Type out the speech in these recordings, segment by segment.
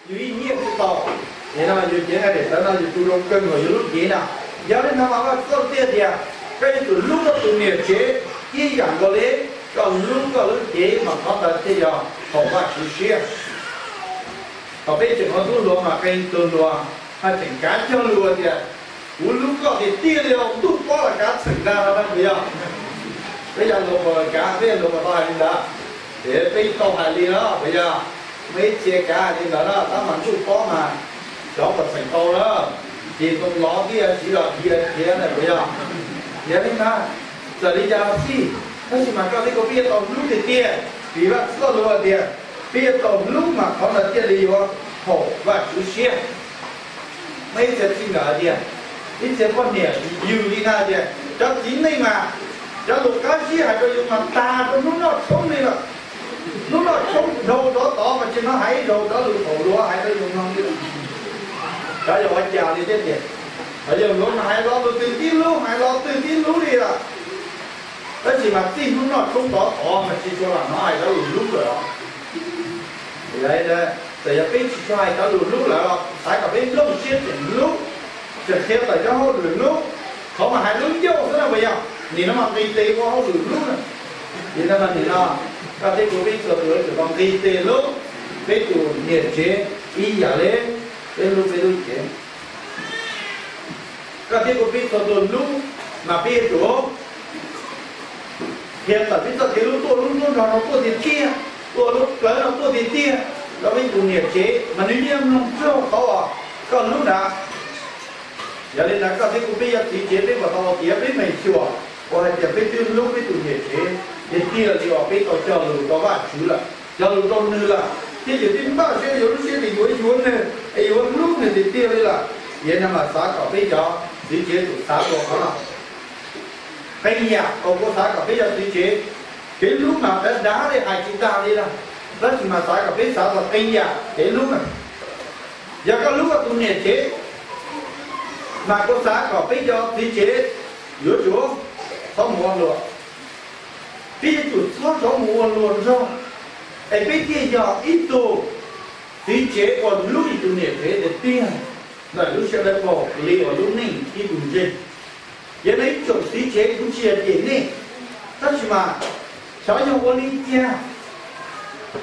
Yus ib nyiaj tsis tau, es no yus cev nqaij daim tawv no yus tu zoo kawg nkaus yus lub cev na. Yog li no mas Vajtswv txoj lus thiaj tias, koj yuav tsum hlub koj tus niam tsev ib yam nkaus li koj hlub koj lub cev, mas qhov ntawd thiaj yog haum Vajtswv siab. Thaum peb tseem ua tub hluas mas qee tug hluas haj tseem kav cog lus tias, kuv hlub koj tiag tiag li os, ntuj pob los kav txheem ntag no na puas yog? Peb cov hluas puas kav, peb cov hluas puas tau hais li ntawd? Ces peb tau hais li na puas yog? Muaj ib txhia kav hais li ntawd na, tab mas ntuj pob mas cov puas txheem tau na, ces tus lov thiaj tsis los dhia khiav na puas yog? Yog li ntawd, txawm li cas los xij, tab sis mas koj thiab kuv peb yuav tau hlub tiag tiag, vim Vajtswv txoj lus hais tias peb yuav tau hlub mas qhov ntawd thiaj li yuav haum Vajtswv siab. Muaj ib txhia txij nkawm hais tias, ib txhia poj niam yws li na tias, cov txiv neej mas cov lus qab zib hais rau yus mas tag rau hnub noj tshoob li lawm. Hnub noj tshoob dhau rov tod mas tsis hnov hais ib zaug cov lus haum luav hais rau yus mloog li lawm. Cov yog ua cas li thiab tias, cov yog luav mas hais lo lus twg tib lub, hais lo twg tib lub li lawm. Tab sis mas txij hnub noj tshoob rov tod mas tsis tshua lam hnov hais cov lus hlub lawm os. Yog li ntawd, txawm yog peb tsis tshua hais cov lus hlub lawm los xav kom peb nplooj siab tseem hlub, tseem qhia tawm cov hauj lwm hlub, qhov mas hais lub ncauj xwb na puas yog? Nim no mas nqis tes ua hauj lwm hlub na. Yog li no, nim no koj thiab kuv peb txhua tus yuav tsum tau nqis tes hlub peb tus niam tsev ib yam li peb hlub peb lub cev. Koj thiab kuv peb txhua tus hlub mas peb yuav tsum qhia tawm peb txoj kev hlub, tuaj lub nruab nrog no tuaj tiag tiag, tuaj lub plawv no tuag tiag tiag rau peb tus niam tsev mas nws yeej mloog raug qhov uas koj hlub ntawd. Yog li ntawd koj thiab kuv peb yog txiv tsev peb puas tau ua tiav peb meem xyuam uas hais tias peb twb hlub peb tus niam tsev tiag tiag li uas peb tau cog lus rau Vajtswv lawm, cog lus rau nws lawm, thiab yus twb npaj siab yuav lub siab tias yuav yuav nws es yuav hlub nws tiag tiag li lawm. Yog li no mas xav kom peb cov txiv tsev tsum xav dua qhov no. Qee yam uas kuv xav kom peb cov txiv tsev, kev hlub mas dav dav li hais tsis tag li lawm, tab sis mas xav kom peb xav txog qee yam kev hlub na. Yog koj hlub koj tus niam tsev, mas kuv xav kom peb cov txiv tsev yuav tsum txhob mus ua hluas. Peb yuav tsum txhob rov mus ua hluas nraug, es peb thiaj yog ib tug txiv tsev uas hlub tus niam tsev tiag tiag ntawm lub siab dawb paug li uas lub neej ib tug ntseeg. Yog nej ib tsoom txiv tsev kuv tsis yog cem nej, tab sis mas xyov yog ua li cas,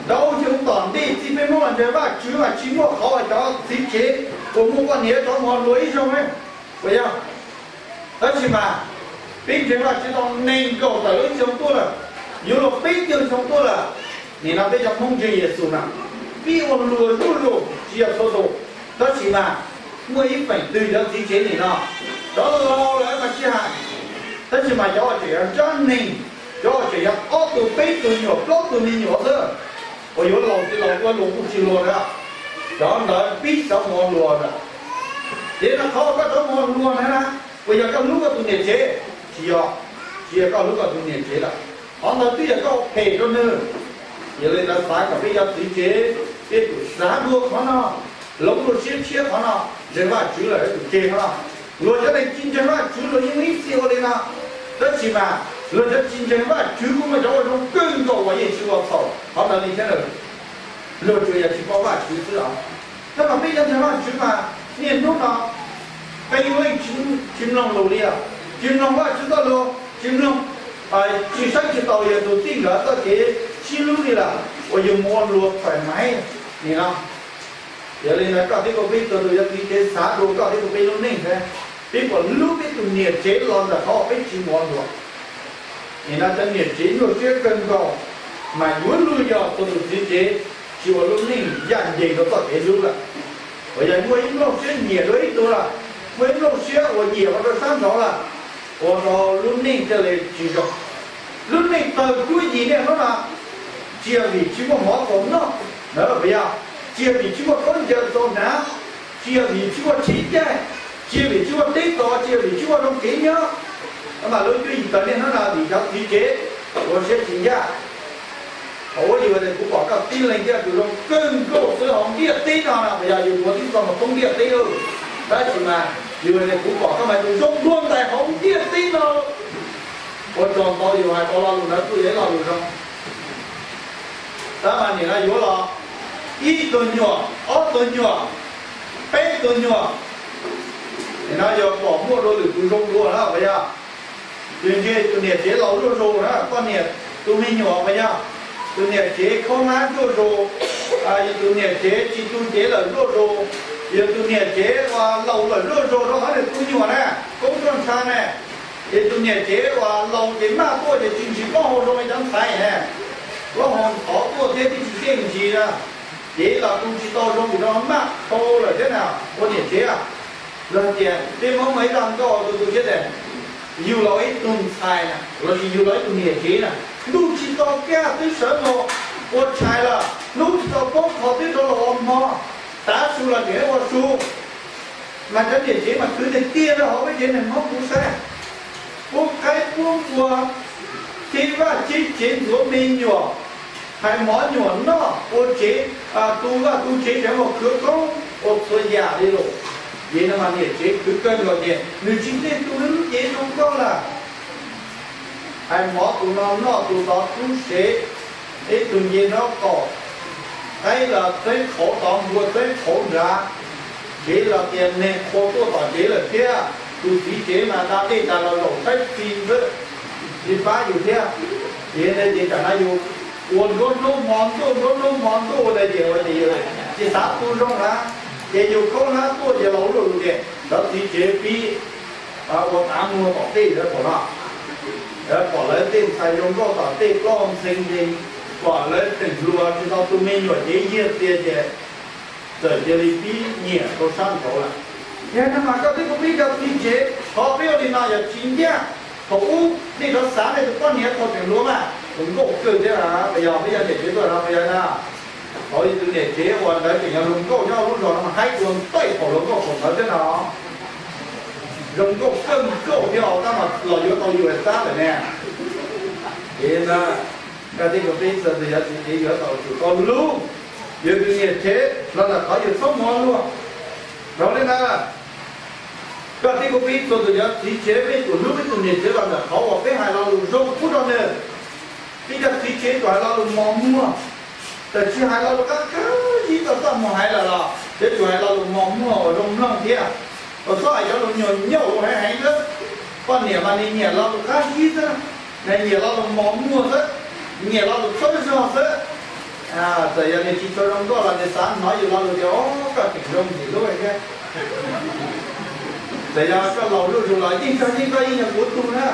ntau xyoo tom ntej txij peb Hmoob los ntseeg Vajtswv mas tsis muaj qhov uas cov txiv tsev uas muaj poj niam rov mus ua hluas ib zaug ne, puas yog? Tab sis mas peb ntseeg Vajtswv tau nees nkaum tawm lub xyoo tuaj lawm, yuav luag peb caug xyoo tuaj lawm, nim no peb cov Hmoob ntseeg Yexus na, peb ua hluas zuj zus tsis yog txhua tus. Tab sis mas muaj ib feem twg cov txiv tsev nim no rov laus lawm mas tsis hais, tab sis mas cov uas tseem yog nrab neeg, cov uas tseem yog ob tug peb tug me nyuam plaub tug me nyuam xwb, uas yuav laus tsis laus ua luag kuj tsis luag na, cov ntawd pib xyov mus ua hluas lawm. Ces no qhov uas koj rov mus ua hluas na, puas yog koj hlub koj tus niam tsev? Tsis yog, tsis yog koj hlub koj tus niam tsev lawm, qhov ntawd twb yog koj ua phem rau nws. Yog li ntawd xav kom peb cov txiv tsev peb tsum xav dua qhov no, hloov dua siab tshiab qhov no, ntseeg Vajtswv lawm yuav tsum tseg qhov no. Luag cov neeg tsis ntseeg Vajtswv luag yeej ib txhia ua li no, tab sis mas luag cov tsis ntseeg Vajtswv kuj muaj cov ua zoo kawg nkaus uas yeej tsis ua txhaum qhov ntawd li thiab. Luag tsuas yog tsis paub Vajtswv xwb os. Tab mas peb cov ntseeg Vajtswv mas niaj hnub no peb yeej tsis mloog lus li os, tsis mloog Vajtswv txoj lus, tsis mloog, tsis saib tsis taus yus tus txij nkawm txoj kev sib hlub li lawm, uas yus mus ua luag phem maiv li no. Yog li ntawd koj thiab kuv peb txhua tus yog txiv tsev xav dua koj thiab kuv peb lub neej thiab, peb puas hlub peb tus niam tsev los ntawm qhov uas peb tsis mus ua luag? Nim no cov niam tsev nyuaj siab kawg nkaus, mas yuav luag yog txhua tus txiv tsev tsis ua lub neej ncaj ncees rau txoj kev hlub lawm. Uas yog muaj ib nplooj siab nyiam dua ib tug lawm, muaj ib nplooj siab uas nyiam ua rau sab nraud lawm, ua rau lub neej thiaj li tsis zoo. Lub neej tawg cuab yim niaj hnub no, tsis yog vim tsis muaj mov txaus noj, puas yog? Tsis yog vim tsis muaj khaub ncaws txaus hnav, tsis yog vim tsis muaj tsheb caij, tsis yog vim tsis muaj teb txos, tsis yog vim tsis muaj zoo kev nyob, mas lub cuab yim tawg niaj hnub no vim cov txiv tsev ua siab tsis ncaj. Thaum ub yus tias kuv pom koj tib leeg thiaj tus zoo kawg nkaus xwb hauv ntiaj teb no na, puas yog? Yus tuav tib txoj mus thoob ntiaj teb lawm, tab sis mas yus tias kuv pom koj mas tus zoo dua ntais hauv ntiaj teb no. Ua tsaug ntau yus hais tau lo lus ntawd kuj yog ib lo lus zoo. Tab mas nim no yuav los ib tug nyuam, ob tug nyuam, peb tug nyuam, no yog pom muaj dua lwm tus zoo dua na puas yog? Yog ntshe tus niam tsev laus zuaj zus na, poj niam, tus me nyuam puas yog? Tus niam tsev khaub hlab zuaj zus, yog tus niam tsev tsis tu cev lawm zuaj zus, yog tus niam tsev uas laus lawm zuaj zus rau qhov nws tu nyuam na, koob tuaj ntsha na. Ces tus niam tsev uas laus ces maj tuaj ces tsis ntsis plaub hau zoo li cov ntxhais na, plaub hau ntxhov tuaj thiab tsis tsis txawj ntsis na. Cev los tu tsis tau zoo vim rau maj dhau lawm thiab na. Ua niam tsev, yog hais tias peb Hmoob muaj ib zaj nkauj tu tu siab tias yug los ib tug ntxhais na lossis yug los ib tug niam tsev na, ntuj tsis tau kaj twb sawv los ua tshais lawm, hnub tsis tau poob qho twb rov los ua hmo, tav su los tseem ua su. Mas cov niam tsev mas khwv tiag tiag rau hauv peb tsev neeg Hmoob kuv saib, pub qaib pub npua, cev vaj cev tsev ntxuav me nyuam, hais mov nyuam noj ua tsev, tu vaj tu tsev tseem ua khwv koob ua txhua yam li lawm. Ces no mas niam tsev khwv kawg nkaus ces nws tsis ntseeg tu lub cev zoo nkauj lawm. Hais mov tus no noj tus tod kub sev, ib tug nce hnob qaum, qaib los txeeb qhauv tod npua txeeb qhauv nrad, tsev los tias neeg qhua tuaj tom tsev lawm thiab. Tus txiv tsev mas da dej tas los zaum saib txi xwb, tsis pab yus thiab. Ces ntawd ces tsam no yus ua nruab hnub hmo ntuj nruab hnub hmo ntuj ua ntawd ces ua ces yus tsis xav tu zoo na. Ces yus khaub hlab tuaj ces laus luj lus ces cov txiv tsev pib ua tav muag tom tej lawv pom no, pom lawv tej ntxhais zoo nkauj tom tej plaub ntxhee ntxhee, pom lawv tseem hluas tsis tau tu me nyuam cev yiag txias ces txawm cia li pib nyiam rau sab nraud lawm. Yog no mas koj twb kuv pib cov txiv tsev, qhov peb ua li no yog tsis ncaj. Thaum ub nej rov xav nej tus poj niam thaum tseem hluas mas hluas nkauj kawg thiab, puas yog? Peb yog niam tsev tuaj no puas yog na? Thaum tus niam tsev uas ntawd tseem yog hluas nkauj nyob lub zos no mas haib dua npaum thaum hluas nkauj thaum ntawd thiab no. Zoo nkauj kawg nkauj thiab os, tab mas los yuav tau yus xab lawm ne. Ces na, koj tej ko peb txhua tus yog txiv tsev yuav tau tsum tau hlub yus tus niam tsev los ntawm qhov yus txhob mov luag. Raug li ntawd, koj tej ko peb txhua tus yog txiv tsev peb tsum hlub peb tus niam tsev los ntawm qhov uas peb hais lo lus zoo pub rau nws. Peb cov txiv tsev tsum hais lo lus mos muag, txawm tsis hais lo lus qab qab zib tau txoj muag hais lawm los peb tsum hais lo lus mos muag uas zoo mloog thiab. Uas txhob hais cov lus nyuam nyaum lus heev heev xwb. Poj niam mas nws nyiam lo lus qab zib xwb, nws nyiam lo lus mos muag xwb, nyiam lo lus txhawb zog xwb. Txawm yog nws tsis tshua zoo nkauj los nws xav hnov yus lo lus tias, o, koj tseem zoo ntxim hlub thiab. Txawm yog koj laus zuj zus los yeej txog yeej koj yeej yog kuv tug na.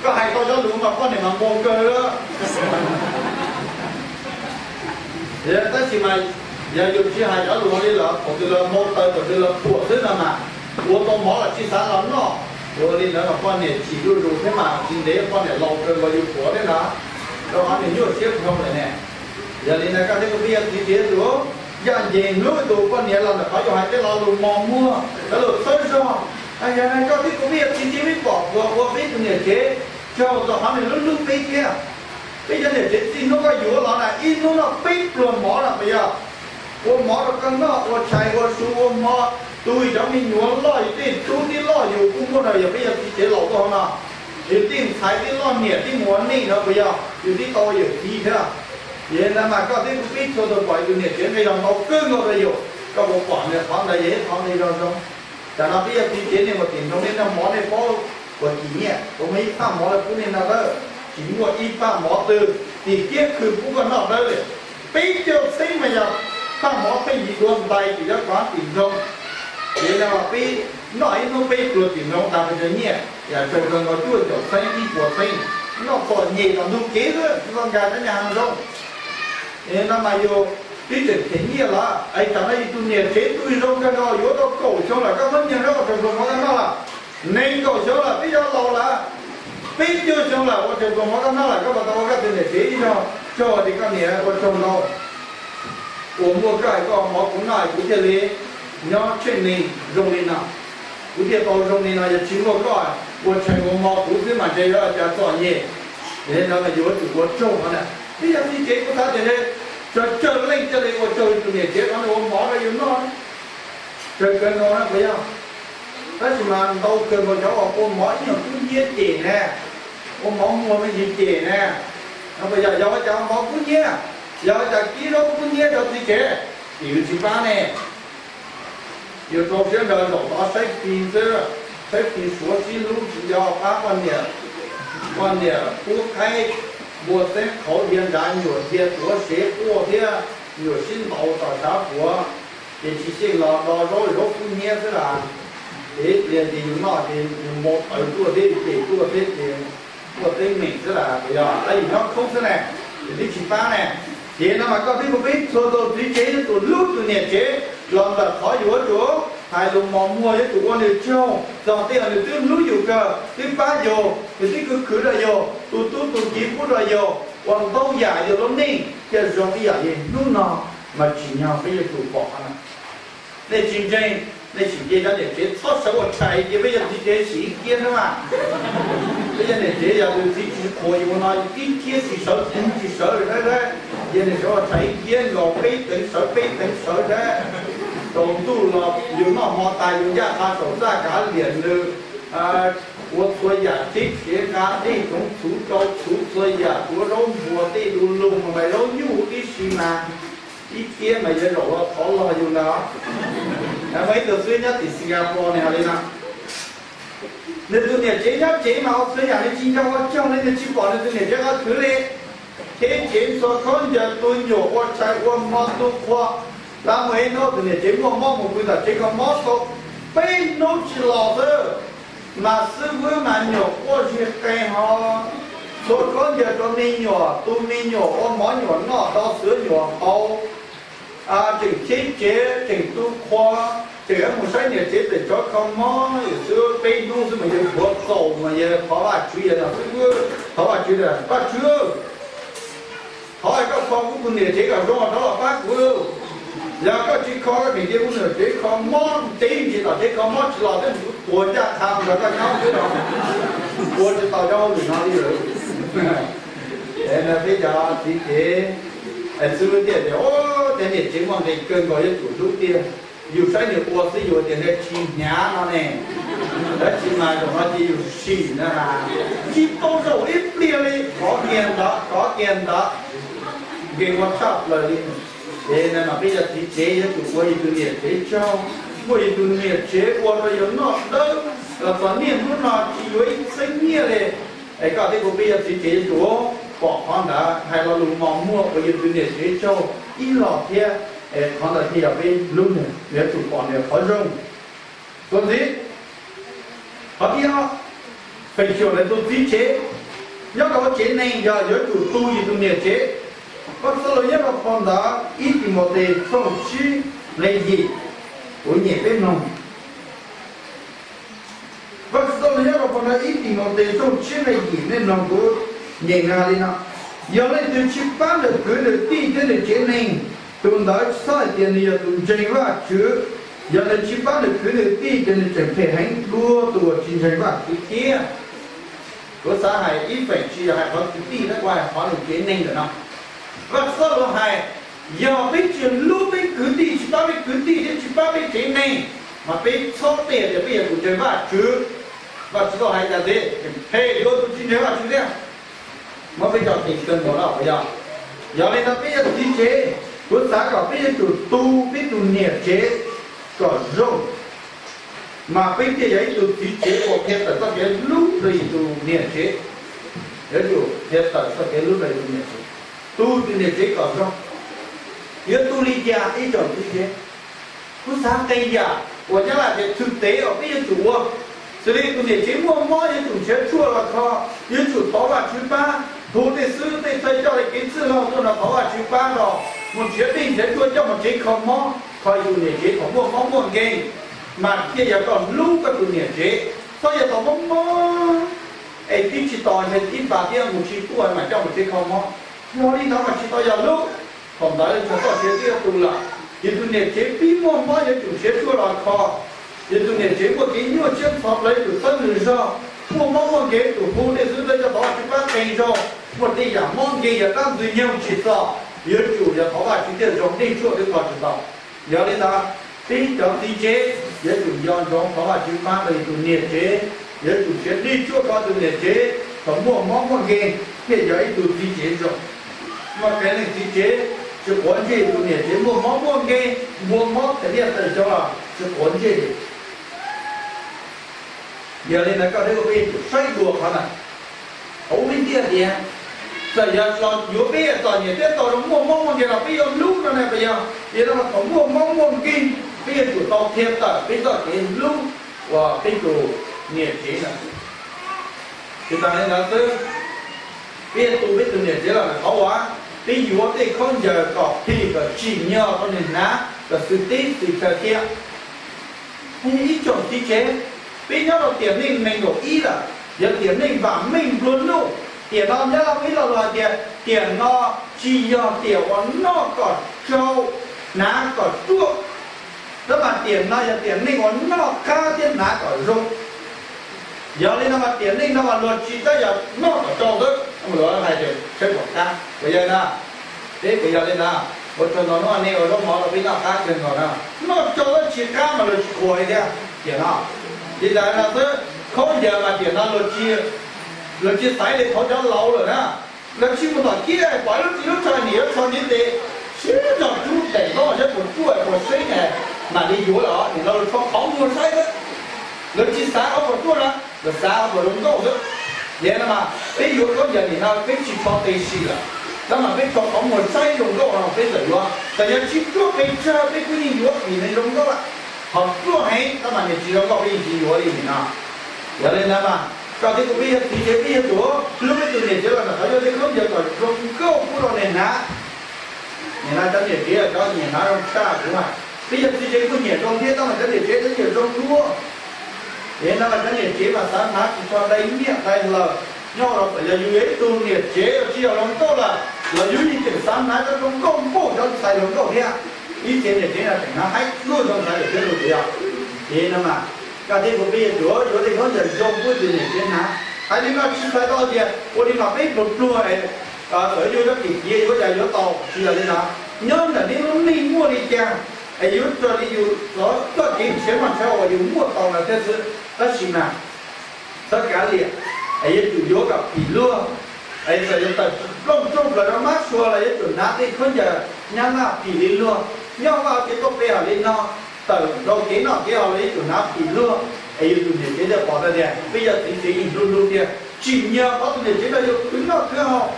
Koj hais tau cov lus mas poj niam mas npau kawg. Tab sis mas yog yus tsis hais cov lus li lawm, thaum twg lawv npau taws thaum twg lawv thuam xwb no mas, ua tau mov los tsis xav los noj. Ua li ntawd mas poj niam chim zuj zus thiab mas tsis ntev poj niam laus kawg nkaus yus thuam thiab no, rau qhov nws nyuaj siab dhau lawm ne. Yog li ntawd koj thiab kuv peb yog txiv tsev tus, ncaj ncees hlub tus poj niam los ntawm qhov yus hais tej lo lus mos muag, cov lus txhawb zog. Yog li koj thiab kuv peb yog txiv tsev peb pom puas ua peb tus niam tsev tsaug rau qhov nws hlub hlub peb thiab. Peb cov niam tsev txij hnub koj yuav los na ib hnub noj peb pluag mov no puas yog? Ua mov rau koj noj, ua tshais ua su ua hmo, tu cov me nyuam loj, yus tej tub tib loj yus kuj muaj no, yog peb yog txiv tsev laus tuaj hauv no, yus tej ntxhais tib loj niam tib mus ua neej no puas yog? Yus tib tau ua yawm txiv thiab. Yog li ntawd mas koj thiab kuv peb txhua tus pom yus tus niam tsev nqi zog ntau kawg nkaus rau yus, koj puas pom nws qhov ntawd yog ib qhov nqi zog zoo? Tam no peb yog txiv tsev nej mus tim nroog nej noj mov nej paub puas kim nyiaj, puas muaj ib phaj mov lawv pub nej noj dawb? Tsis muaj ib phaj mov twg tim kiab khw pub koj noj dawb li. Peb caug txheeb mas yog phaj mov pheej yim dua ntais tim cov kov tim nroog. Ces yog peb noj ib hnub peb pluag tim nroog tas pes tsawg nyiaj, yam tsaug kawg nkaus cuaj caum txheeb ib puas txheeb, noj txom nyem tom ntug kev xwb tsis tau nkag cov nyuag hav zoov. No mas yus twb tseem them nyiaj lawm, es tam no yus tus niam tsev tu zoo kawg nkaus yuav tau kaum xyoo lawm, koj muab nyiag rau ua tsaug pluag mov koj noj lawm. Nees nkaum xyoo lawm, peb yog laus lawm, peb caug xyoo lawm ua tsaug pluag mov koj noj lawm, koj puas tau ua koj tus niam tsev ib zaug tsaug tias koj niam ua tsaug ntau uas muaj koj es koj mov kuv noj es kuv thiaj li nyob tsheej neeg zoo li no, kuv thiaj tau zoo li no, yog tsis muaj koj ua tshais ua hmo kuv xwb mas ntshe yuav cas txom nyem. Yog li ntawd mas yus yuav tsum ua tsaug no na. Peb yog txiv tsev kuv xav tias tsawg tsawg leej thiaj li ua tsaug yus tus niam tsev qhov nws ua mov rau yus noj, tsawg kawg nkaus na puas yog? Tab sis mas ntau kawg nkaus cov uas ua mov ib nyuag kub hnyiab cem ne, ua mov muag me ntsis cem ne, no puas yog? Yog ua cas ua mov kub hnyiab, yog ua cas kib zaub kub hnyiab rau txiv tsev? Yus tsis pab ne, yus rau siab nrog zaum tod saib fij xwb, saib fij suav sib hlub tsis nco pab poj niam, poj niam pub qaib npua xeeb qhauv dhia nrad, nyuam dhia tuav sev quaj thiab, nyuam sib ntaus tom tshav puav, ces tsis xyeej los do zaub zaub kub hnyiab xwb las. Ces pliag ces yus noj ces yus npau taws tuaj thiab, yus cem tuaj thiab ces tuaj teeb meem xwb las, yog yus nyob khoob xwb ne, ces twb tsis pab ne. Ces no mas koj thiab kuv peb txhua tus txiv tsev yuav tsum hlub tus niam tsev los ntawm qhov yuav tsum hais lus mos muag, yuav tsum ua nws tsaug txog tej uas nws twb hlub yus kawg, twb pab yus, nws twb khwv khwv rau yus, tus tub tus kiv pub rau yus, ua ntau yam yus lub neej thiaj zoo ib yam li hnub no mas tsim nyog peb yuav tsum pom qhov no. Nej tsis ntseeg, nej sim cia cov niam tsev txhob sawv ua tshais cia peb cov txiv tsev sim ib kiab na mas. Peb cov niam tsev yog tus txiv tsis qhuas yus no ib kiab tsis sawv, tsis sawv saib saib, cia nws sawv ua tshais ib kiab nkaus peb teev sawv peb teev sawv saib. Tsaus ntuj los yus noj hmo tas yus ncaj qha saum txaj kav liam nws, ua txhua yam teb tsev nqa dej tsoov txhuv rau txhuv txhua yam, tuav zaub npuas tej du lug mas zaub nyuj huv tib si mas ib kiab mas yuav zaum ua qhov log yus ntag. Muaj ib tug xib hwb nyob tim Singapore nws hais li no, nws tus niam tsev nyob tsev mas ua txhua yam nws tsis nco qhov tsaug li, nws tsis pom nws tus niam tsev qhov khwv li. Cheb tsev ntxhua khaub ncaws, tu nyuam, ua tshais ua hmo, tu qhua, tab muaj ib hnub tus niam tsev muaj mob mus pw tom tsev kho mob tau peb hnub tsis los xwb, mas xib hwb mas nyuam quaj zig qe ho, ntxhua khaub ncaws rau me nyuam, tu me nyuam, ua mov nyuam noj, do xwb nyuam haus, tseem cheb tsev, tseem tu qhua, tseem mus saib niam tsev pem tsov kho mob xwb, peb hnub xwb mas yawg puav txaus mas yawg thov Vajtswv, yawg no xwb, thov Vajtswv tias, Vajtswv, thov koj kho kuv tus niam tsev kom zoo rov los pab kuv. Yog koj tsis kho, koj niam tsev, kuv niam tsev kho mob ntev ntsis tom tsev kho mob tsis los thiab, kuv tuag ncaj qha nrog koj nyob xwb no, ua tsis tau cov hauj lwm no li lawm. Es peb cov txiv tsev xwb tiag tias, cov niam tsev muaj nqis kawg nkaus yuav tsum hlub tiag. Yus saib nws ua xwb yus tias nws tsis hnyav no ne, tab sis mas zaum no ces yus sim na, tsis tau zaum ib pliag li, khov kiag ntawd khov kiag ntawd, nkees ua tshaj plaws li. Ces no mas peb cov txiv tsev yuav tsum ua yus tus niam tsev tsaug, muaj yus tus niam tsev ua rau yus noj dawb los txog niaj hnub no tsis yuav ib txhiab nyiaj li. Es koj thiab kuv peb cov txiv tsev yuav tsum pom qhov ntawd, hais lo lus mos muag ua yus tus niam tsev tsaug ib los thiab, es qhov ntawd thiaj yog peb hlub nws, yuav tsum pom nws qhov zoo. Tuav ntxiv, qhov thib ob, feem xyuam ntawm tus txiv tsev nyob rau hauv tsev neeg yog yuav tsum tu yus tus niam tsev. Vaj Xab Los nyob rau phau ntawv ib Timautes tshooj tsib nqe yim, kuv nyem peb mloog. Vaj Xab Los nyob rau phau ntawv ib Timautes tshooj tsib nqe yim, nej mloog kuv nyem nws hais li no: Yog leej twg tsis pab nws kwv nws tij thiab nws tsev neeg, tus ntawd txhob hais tias nws yog tus ntseeg Vajtswv. Yog nws tsis pab nws kwv nws tij ces nws tseem phem heev dua tus uas tsis ntseeg Vajtswv thiab. Kuv xav hais ib feem tsis yog hais qhov kwv tij, tab kuv hais qhov nws tsev neeg ntawm no. Vaj Xab Los hais, yog peb tsis hlub peb kwv tij, tsis pab peb kwv tij thiab tsis pab peb tsev neeg, mas peb txhob tej tias peb yog tus ntseeg Vajtswv. Vaj Xab Los hais cas tes phem dua tus tsis ntseeg Vajtswv thiab. Muab peb coj qis kawg nkaus na puas yog? Yog li ntawd peb yog txiv tsev, kuv xav kom peb yuav tsum tu peb tus niam tsev kom zoo, mas peb thiaj yog ib tug txiv tsev uas qhia tawm txoj kev hlub rau yus tus niam tsev. Yuav tsum qhia tawm txoj kev hlub rau yus tus niam tsev, tu tus niam tsev kom zoo. Yuav tu li cas ib tsoom txiv tsev? Kuv xav qee yam uas Nyab Laj tias thwm tev uas peb yuav tsum ua. Xws li tus niam tsev muaj mob yuav tsum nrhiav tshuaj los kho, yuav tsum thov Vajtswv pab, hu tej xib hwb tej txawj coj li kev txwj laug tuaj nrog thov Vajtswv pab, nrog mus nrhiav dej nrhiav tshuaj coj mus tsev kho mob, kho yus tus niam tsev thaum muaj mob muaj nkeeg, mas thiaj yog koj hlub koj tus niam tsev. Txhob yog thaum mob mob es tib tsis tos ntshe ib pas thiab mus tsis tuaj mam coj mus tsev kho mob, yog li ntawd mas tsis tau yog hlub. Thaum ntawd txog txoj sia twb yuav tu lawm. Yus tus niam tsev pib muaj mob yuav tsum nrhiav tshuaj los kho. Yus tus niam tsev muaj kev nyuaj siab ntxhov plaws yuav tsum txhawb nws zog. Muaj mob muaj nkeeg yuav tsum hu tej xib hwb txawj coj thov Vajtswv pab qee zaug. Muaj tej yam mob nkeeg yog dab ntxwg nyoog tsis txog, yuav tsum yog thov Vajtswv thiaj zoo, dej tshuaj twb kho tsis tau. Yog li ntawd, peb cov txiv tsev yuav tsum nco ntsoov thov Vajtswv pab rau yus tus niam tsev, yuav tsum nrhiav dej tshuaj kho tus niam tsev thaum muaj mob muaj nkeeg thiaj yog ib tug txiv tsev zoo. Muaj qee leej txiv tsev tsis quav ntsej tus niam tsev muaj mob muaj nkeeg, npua mob tawm liaj tawm teb los tsis quav ntsej li. Yog li ntawd koj thiab kuv peb yuav tsum saib dua qhov ntawd. Thaum ub peb thiaj tias, txawm yog los yuav peb txom nyem thiab tau zoo muaj mob muaj nkeeg los peb yuav hlub no ne, puas yog? Yog li no mas thaum muaj mob muaj nkeeg peb yuav tsum tau qhia tawm peb txoj kev hlub uas peb tus niam tsev ntawd. Tsis tas li ntawd xwb, peb yuav tu peb tus niam tsev los ntawm qhov uas peb yuav tej khaub ncaws kom phim kom tsim nyog rau nws hnav kom xwm teb xwm chaw thiab. Ib tsoom txiv tsev, peb nyob rau tiam neej nees nkaum ib lawm, yog tiam neej vam meej nplua nuj. Tiam no Nyab Laj ib lo lus hais tias tiam no tsis yog tiam uas noj kom tsau, hnav kom ruaj, tab mas tiam no yog tiam neej uas noj qab thiab hnav kom zoo. Yog li no mas tiam neej no mas luag tsis tab yog noj kom tsau xwb, luag hais tias saib kom qab, puas yog na? Peb puas yog li na? Ua tsaug ntau hnub nej ua zaub mov rau peb noj qab kawg nkaus na. Noj tsau tab tsis qab mas luag tsis qhuas li thiab tiam no. Li ntawd no xwb, khaub ncaws mas tiam no luag tsis xaiv li qhov cov laus lawm na. Lawv tsis mus tom kiab pom lub ris lub tsho niam lub tsho ntiv tes, siab zog rub daim ntaub saib puas ruaj puas seeb, mam li yuav lawm. Nim no luag rho qhov muag saib xwb, luag tsis xav qhov puas ruaj na, luag xav qhov puas zoo nkauj xwb. Yog no mas peb yuav khaub ncaws nim no peb tsis rho te si lawm, tab mas peb rho qhov muag saib zoo nkauj no peb txawm yuav. Txawm yog tsis ruaj pes tsawg peb kuj yeej yuav vim nws zoo nkauj lawm. Qhov ruaj heev tab mas nws tsis zoo nkauj peb yeej tsis yuav li nim no. Yog li ntawd mas koj thiab kuv peb yog txiv tsev peb yuav tsum hlub peb tus niam tsev los ntawm qhov yuav tej khaub ncaws kom zoo nkauj pub rau nws hnav. Nim no cov niam tsev cov nyiam hnav zoo tshaj kuv mas, peb yog txiv tsev kuj nyiam zoo thiab tab mas cov niam tsev cov nyiam zoo dua. Yog no mas cov niam tsev mas xav hnav tsis txog dai nyiaj dai laws nyob los txawm yog yus yog ib tug niam tsev los tsis yog hluas nkauj lawm los yus yeej tseem xav hnav cov zoo nkauj npaum cov ntxhais hluas nkauj thiab. Ib txhia niam tsev no tseem hnav haib luaj cov ntxhais hluas nkauj thiab yog. Ces no mas koj thiab kuv peb yuav tsum yuav tej khaub ncaws zoo pub tus niam tsev hnav. Hais li no tsis hais tau tias ua li mas peb pluag pluag es txawm yus cov kim kiav yuav cas yuav tau, tsis yog li ntawd. Nyob ntawm nej lub neej muaj li cas es yuav raws li yus txoj kev nrhiav noj nrhiav ua yus muaj tau ntawd thiab xwb. Tab sis mas txhob kav liam, es yuav tsum yuav kom phim luag. Es txawm yuav tawm plooj rooj plaws rau mab sua los yuav tsum hnav tej khaub ncaws nyab laj phim li luag. Nyob Vaj Laj Tsev tuaj pe hawm li no, tawm rau kev noj kev haus los yuav tsum hnav phim luag. Es yuav tsum niam tsev thiaj pom tau tias peb yog txiv tsev yeej hlub hlub thiab tsim nyog qhov tus niam tsev no yuav khwv noj khwv haus,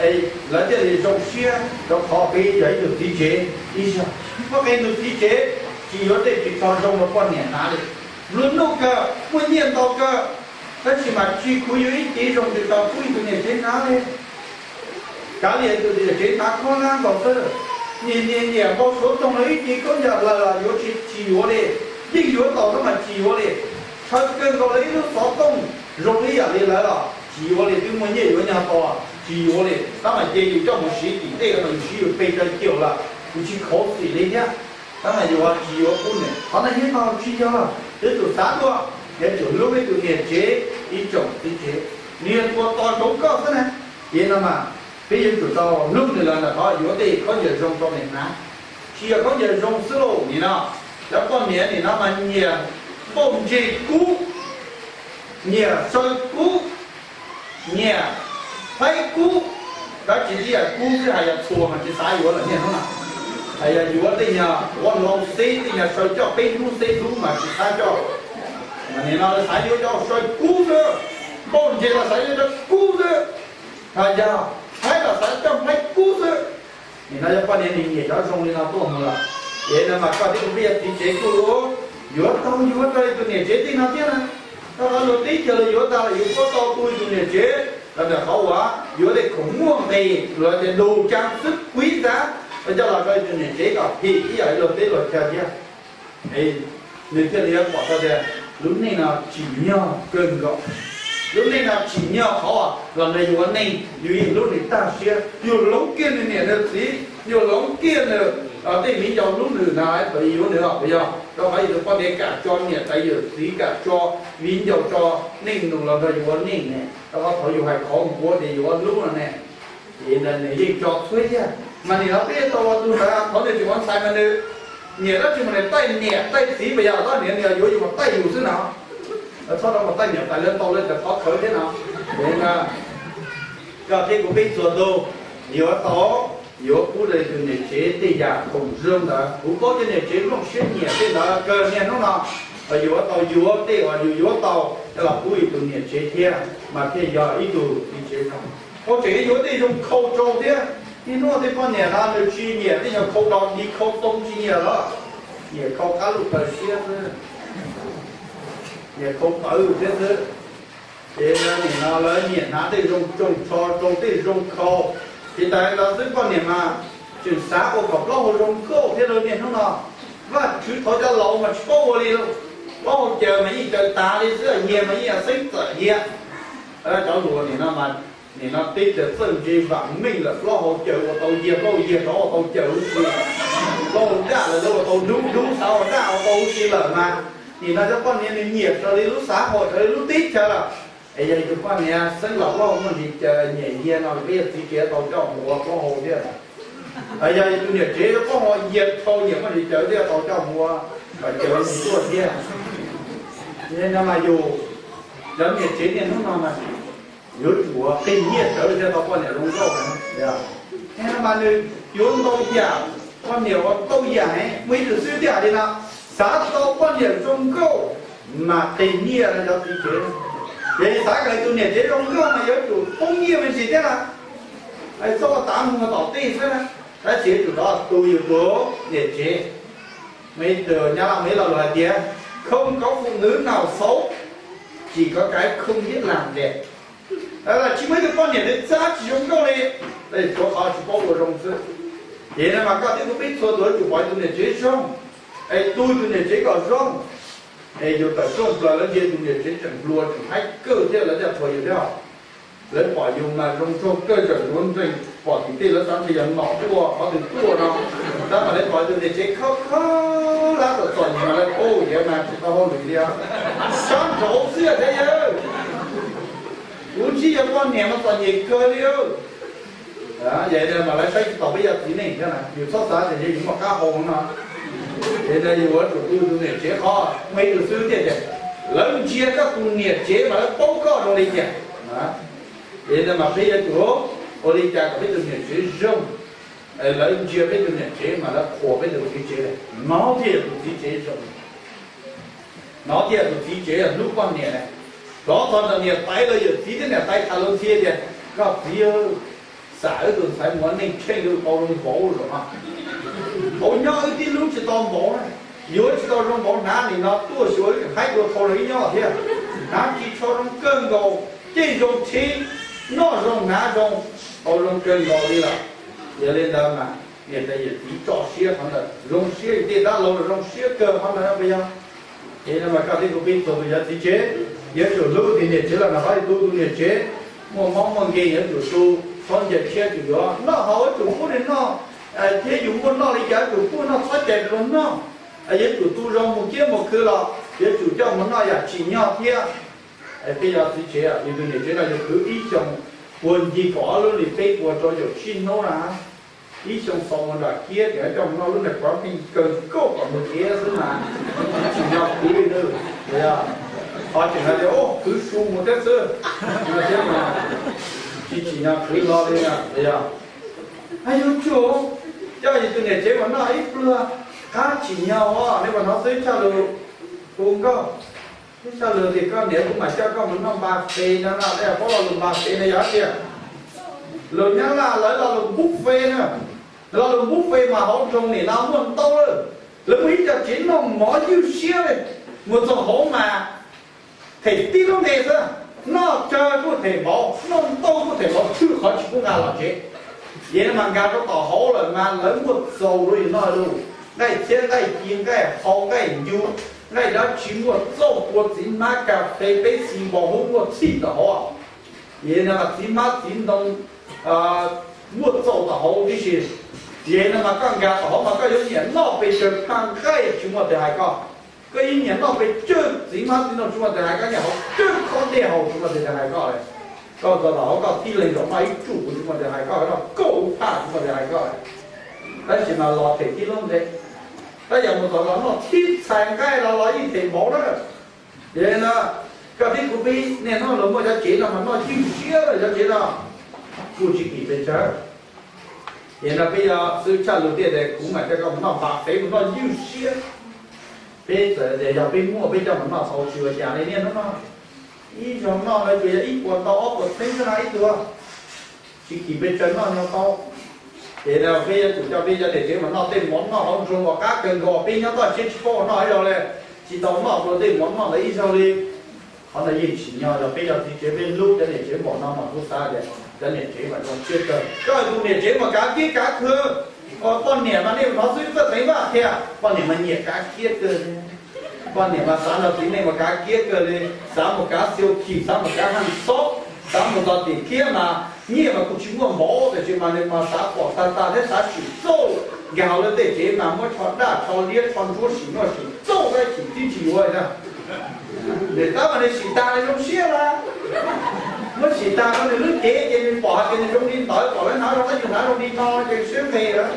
es lawv thiaj li zoo siab rau qhov peb yog ib tug txiv tsev ib zaug. Muaj qee tus txiv tsev tsis yuav tej ris tsho zoo rau poj niam hnav li. Nplua nuj kawg, muaj nyiaj ntau kawg, tab sis mas tsis khuv yuav ib cev zoo ris tsho pub ib tug niam tsev hnav li. Kav liam tus niam tsev hnav khaub hlab nkaus xwb, nyiam nyiam nyiam npau suav toog los ib cev khaub ncaws laws los yuav tsis, tsis yuav li. Yeej yuav tau tab mas tsis yuav li. Tshaw kawg nkaus li ib lub xov tooj zoo ib yam li lawv los tsis yuav li. Twb muaj nyiaj yuav nyog tau, tsis yuav li. Tab mas ces yus coj mus siv tim tej no yus siv yus pes tsawg kiaus lawm, yus tsis khuv xim li thiab. Tab mas yus tsis yuav pub nws, qhov no yeej no tsis yog. Yuav tsum xav dua, yuav tsum hlub peb tus niam tsev, ib tsoom txiv tsev, nws yog tus ua tos ntsoov koj xwb na. Ces no mas peb yuav tsum tau hlub nws los ntawm qhov yuav tej khaub ncaws zoo rau nws hnav. Tsis yog khaub ncaws zoo xwb lauj, nim no cov poj niam nim no mas nyiam npauj ntseg kub, nyiam saw kub, nyiam thaib kub. Dab tsi tib yam kub xwb, hais yog txhua mas tsis xav yuav lawm niaj hnub no. Hais yog yuav tej nyuag ua hlau xeb, tej nyuag saw coj peb hnub xeb hlub mas tsis xav coj. Mas nim no lawv xav yuav cov saw kub xwb, npauj ntseg los xav yuav cov kub xwb, hais yog thaib los xav coj thaib kub xwb. Nim no yog poj niam nws nyiam cov zoo li no tuaj mus lawm. Ces no mas koj thiab kuv peb yog txiv tsev kuj yuav tau yuav rau tus niam tsev tej no thiab na. Rau qhov luag teb chaws los yuav tag los yuav puab tau tu tus niam tsev los ntawm qhov uas yuav tej khoom muaj nqis los tias dug caa xwb kuiv xav los coj los rau tus niam tsev kom phim ib yam li luag teb luag chaw thiab. Nws thiaj li pom tau tias lub neej no tsim nyog kawg nkaus. Lub neej no tsim nyog qhov los nrog yus ua neej, yus yeej hlub nws tag siab, yus hloov kiag nws niam nws txiv, yus hloov kiag nws tej viv ncaus hlub nws na, thaum yus yuav nws los puas yog? Rau qhov yus tus poj niam kam tso niam tais yawm txiv, kam tso viv ncaus tso neej nus los nrog yus ua neej ne, rau qhov thaum yus hais qhov npuab tias yus hlub no ne, ces nws yeej tso txhua yam. Mas nim no peb tau ua tus ntawd, qhov nws tseem ua ntxhais mas nws nyiam dab tsi mas nws taij niam taij txiv, puas yog? Tab niam nws yuav yus mas taij yus xwb no. Txhob rau mas taij niam tais lawv tau lawv cov qhov khawv thiab no. Koj thiab kuv peb txhua tus yuav tau yuav pub rau tus niam tsev tej yam khoom zoo ntawd. Kuv paub cov niam tsev nplooj siab nyiam tej ntawd kawg niaj hnub no, yuav tau yuav tej uas yus yuav tau coj los pub yus tus niam tsev thiab, mas thiaj yog ib tug txiv tsev zoo. Koj tseem yuav tej zoo khau rau thiab. Niaj hnub tej poj niam no nws tsis nyiam tej nyuag khau do di khau too tsis nyiam los, nyiam khau qab lub taw siab xwb, nyiam khau tawv thiab xwb. Ces nim no lawv nyiam hnav tej zoo tsoos tsho rau tej zoo khau. Ces tas li ntawd xwb poj niam mas tseem xav ua kom plaub hau zoo nkauj thiab rau niaj hnub no. Vajtswv thov cov laus mas tsis paub ua li, plaub hau caws mas yeej caws tas li xwb, yiag mas yeej xeeb txawm yiag. Cov hluas nim no mas, nim no teb chaws txawj ntse vam meej lawm, plaub hau caws ua tau yiag, plaub hau yiag rov ua tau caws huv si, plaub hau daj lawm ua tau dub, dub xav ua daj ua tau huv si lawm mas. Nim no cov poj niam nws nyiam raws li lub xav, haum raws li lub teb chaws lawm. Es yog tus poj niam xeeb los plaub hau muaj ntsis caws nyiam yiag no, peb yog txiv tsev tau coj mus ua plaub hau thiab. Yog tus niam tsev plaub hau yiag dhau nyiam muaj ntsis caws thiaj tau coj mus ua kom caws mus tuaj thiab. No mas yus, cov niam tsev niaj hnub no mas yuav tsum qhia nyiaj sawv thiaj tau poj niam zoo nkauj. No mas nws yuav ntau yam, poj niam ua ntau yam heev, muaj ib tug xwb tiag li no, xav tau poj niam zoo nkauj mas qhia nyiaj rau cov txiv tsev. Ces xav kom tus niam tsev zoo nkauj mas yuav tsum poob nyiaj me ntsis thiab na. Txhob ua tav muag tom tej xwb na, tab sis yuav tsum rov tu yus tus niam tsev. Muaj ib tug Nyab Laj muaj ib lo lus hais tias, không có phụ nữ nào xấu, chỉ có cái không biết làm đẹp. Tsis muaj ib tug poj niam twg txawj tsis zoo nkauj li, tsuav qhov tsis paub ua zoo xwb. Ces no mas koj thiab kuv peb txhua tus yuav tsum pom tus niam tsev zoo, es tu tus niam tsev kom zoo. Es yus tawm rooj plaws lawv ntsia tus niam tsev tseem hluas tseem haib kawg thiab lawv thiaj qhuas yus thiab. Lawv pom yus mas zoo nraug kawg, tseem hluas nrees, pom tim tej lawv xav ntshe yog nom tuaj qhov twg tuaj no. Tab mas lawv pom tus niam tsev khob khob hlab txom txom nyem mas lawv, u, yawg mas tsis tau hauj lwm li os. Sab nraud xwb thiab yawg. Kuv ntsib yog poj niam mas txom nyem kawg li. Yog li mas lawv saib tsis taus peb cov txiv neej thiab na, yus txhob xav tias yus muaj qab hau no. Ces yus yuav tsum tu tus niam tsev qhov muaj ib tug xwb tiag tias, lawv ntsia koj tus niam tsev mas lawv paub koj zoo li cas. Ces mas peb yuav tsum ua li cas kom peb tus niam tsev zoo, lawv ntsia peb tus niam tsev mas lawv qhuas peb tus txiv tsev. No thiaj yog tus txiv tsev zoo. No thiaj yog tus txiv tsev yog hlub poj niam na. Rov txog ntawm niam tais los yawm txiv thiab niam tais tham luag ntxhi tias, koj txiv, xam wb tus ntxhais muaj neej tsheej li tau zoo npaum los mas, tau nyob wb tib lub tsis tau npaum na, yuav tsis tau zoo npaum, hnav nim no tuaj xyuas wb tseem haib dua thaum los wb nyob thiab. Hnav ris tsho zoo kawg nkaus, caij zoo tsheb, noj zoo hnav zoo, tau zoo kawg nkaus li lawm. Yog li ntawd mas niam tais yawm txiv tso siab qhov ntawd, zoo siab, tej dab laug los zoo siab kawg qhov ntawd puas yog? Ces no mas koj thiab kuv peb txhua tus yog txiv tsev, yuav tsum hlub tus niam tsev los mas qhov tu tus niam tsev, muaj mob muaj nkeeg yuav tsum tu, txhob ncaws tshiab tsum yuav noj haus yuav tsum pub nws noj, thiab yus muaj noj li cas yuav tsum pub noj, txhob cais rau luag noj. Yuav tsum tu zoo mus kiab mus khw los yuav tsum coj mus noj yam tsim nyog thiab. Peb yog txiv tsev, yus tus niam tsev no yus khwv ib xyoos puag ncig kaum ob lub hlis peb puas rau caum tsib hnub na. Ib xyoo xaus mus nram kiab ces coj mus noj lub niag kuav pheej kaw nkauj kom mus kiab xwb mas, tsis tsim nyog khwv li na. Qhov tseem hais tias khwv su mus thiab xwb, thiab mas tsis tsim nyog khwv hlo li na. Yog yuav tsum coj yus tus niam tsev mus noj ib pluag, qab tsim nyog os, nej puas hnov xwb tshaj lus hu nkauj. Tib tshaj lus tias koj niam kuv mam coj koj mus noj npas fes no no, nej paub lo lus npas fes no yog tias, lus Nyab Laj lawv lo lus buffet na. Lo lus buffet mas hauv nroog nim no muaj ntau lawm. Lawv muaj ib co tsev noj mov ywj siab li, mus txog hauv mas them tib lub nqe xwb, noj tsawg kuj them npaum, noj ntau kuj them npaum, tshwj qhov tsis pub nqa los tsev. Ces mas nkag rau tom hauv lawm mas lawv muaj txaus rau yus noj lawm, nqaij txhiab, nqaij ci, nqaij hau, nqaij ncu, nqaij dab tsi muaj txaus, pua txiv hmab, kas fes, peb xis, npau hub, muaj txhij tom hauv. Ces no mas txiv hmab txiv ntoo muaj txaus tom hauv tib si. Ces no mas koj nkag tom hauv mas koj yuav nyiam noj pes tsawg phaj nqaij tsis muaj tus hais koj. Koj yuav nyiam noj pes tsawg txiv hmab txiv ntoo tsis muaj tus hais koj, nyiam haus tsawg khob dej haus tsis muaj tus hais koj li. Koj txog tom hauv koj tib leeg zaum noj ib tsuj kuv tsis muaj tus hais koj, noj kaum lub phaj tsis muaj tus hais koj li. Tab sis mas los them tib lub nqe, tab yog mus tom los noj tib txhais nqaij los los yeej them npaum na. Ces no koj thiab kuv peb niaj hnub los muaj cov tsev no mas noj ywj siab lawm cov tsev no, kuj tsis kim pes tsawg. Ces no peb yog xwb tshaj lus tiag tias kuv mam coj koj mus noj npam fev mus noj ywj siab. Peb txawm tias yog peb muaj peb coj mus noj tau tsis ua cas li niaj hnub no. Ib zaug noj no tsuas yog ib puas ntau ob puas txheeb xwb no ib tug, tsis kim pes tsawg noj nyob tau. Ces peb yuav tsum coj peb cov niam tsev mus noj tej mov noj hauv nroog uas qab kawg nkaus peb nyob toj siab tsis paub noj ib zaug li, tsis tau noj dua tej mov noj ntawd ib zaug li. Qhov ntawd yeej tsim nyog yog peb cov txiv tsev peb hlub cov niam tsev npaum no mas kuv xav tias cov niam tsev mas zoo siab kawg. Coj tus niam tsev mas kav kiab kav khw. Poj niam mas nej hnov xwb txawj teev vaj thiab, poj niam mas nyiam kav kiab kawg li. Poj niam mas xav nrog txiv neej mas kav kiab kawg li, xav mus kav siau thim, xav mus kav haj xob, xav mus txog tim thiab mas nyiaj mas kuj tsis muaj npaum, tiam sis mas nws mas xav pom tag tag thiab xav sim txuj, nkag hauv lawv tej tsev mas muab tsho daj tsho liab tsho ntsuab sim noj sim txuj tab sis tib tsis yuav na. Nws tab mas nws sim tag nws zoo siab lawm. Muab sim tag rau nws lub cev ces nws pom hais tias nws zoo li ntawd, pom lawv hnav zoo tab yus hnav zoo li no ces siab nqhis lawm.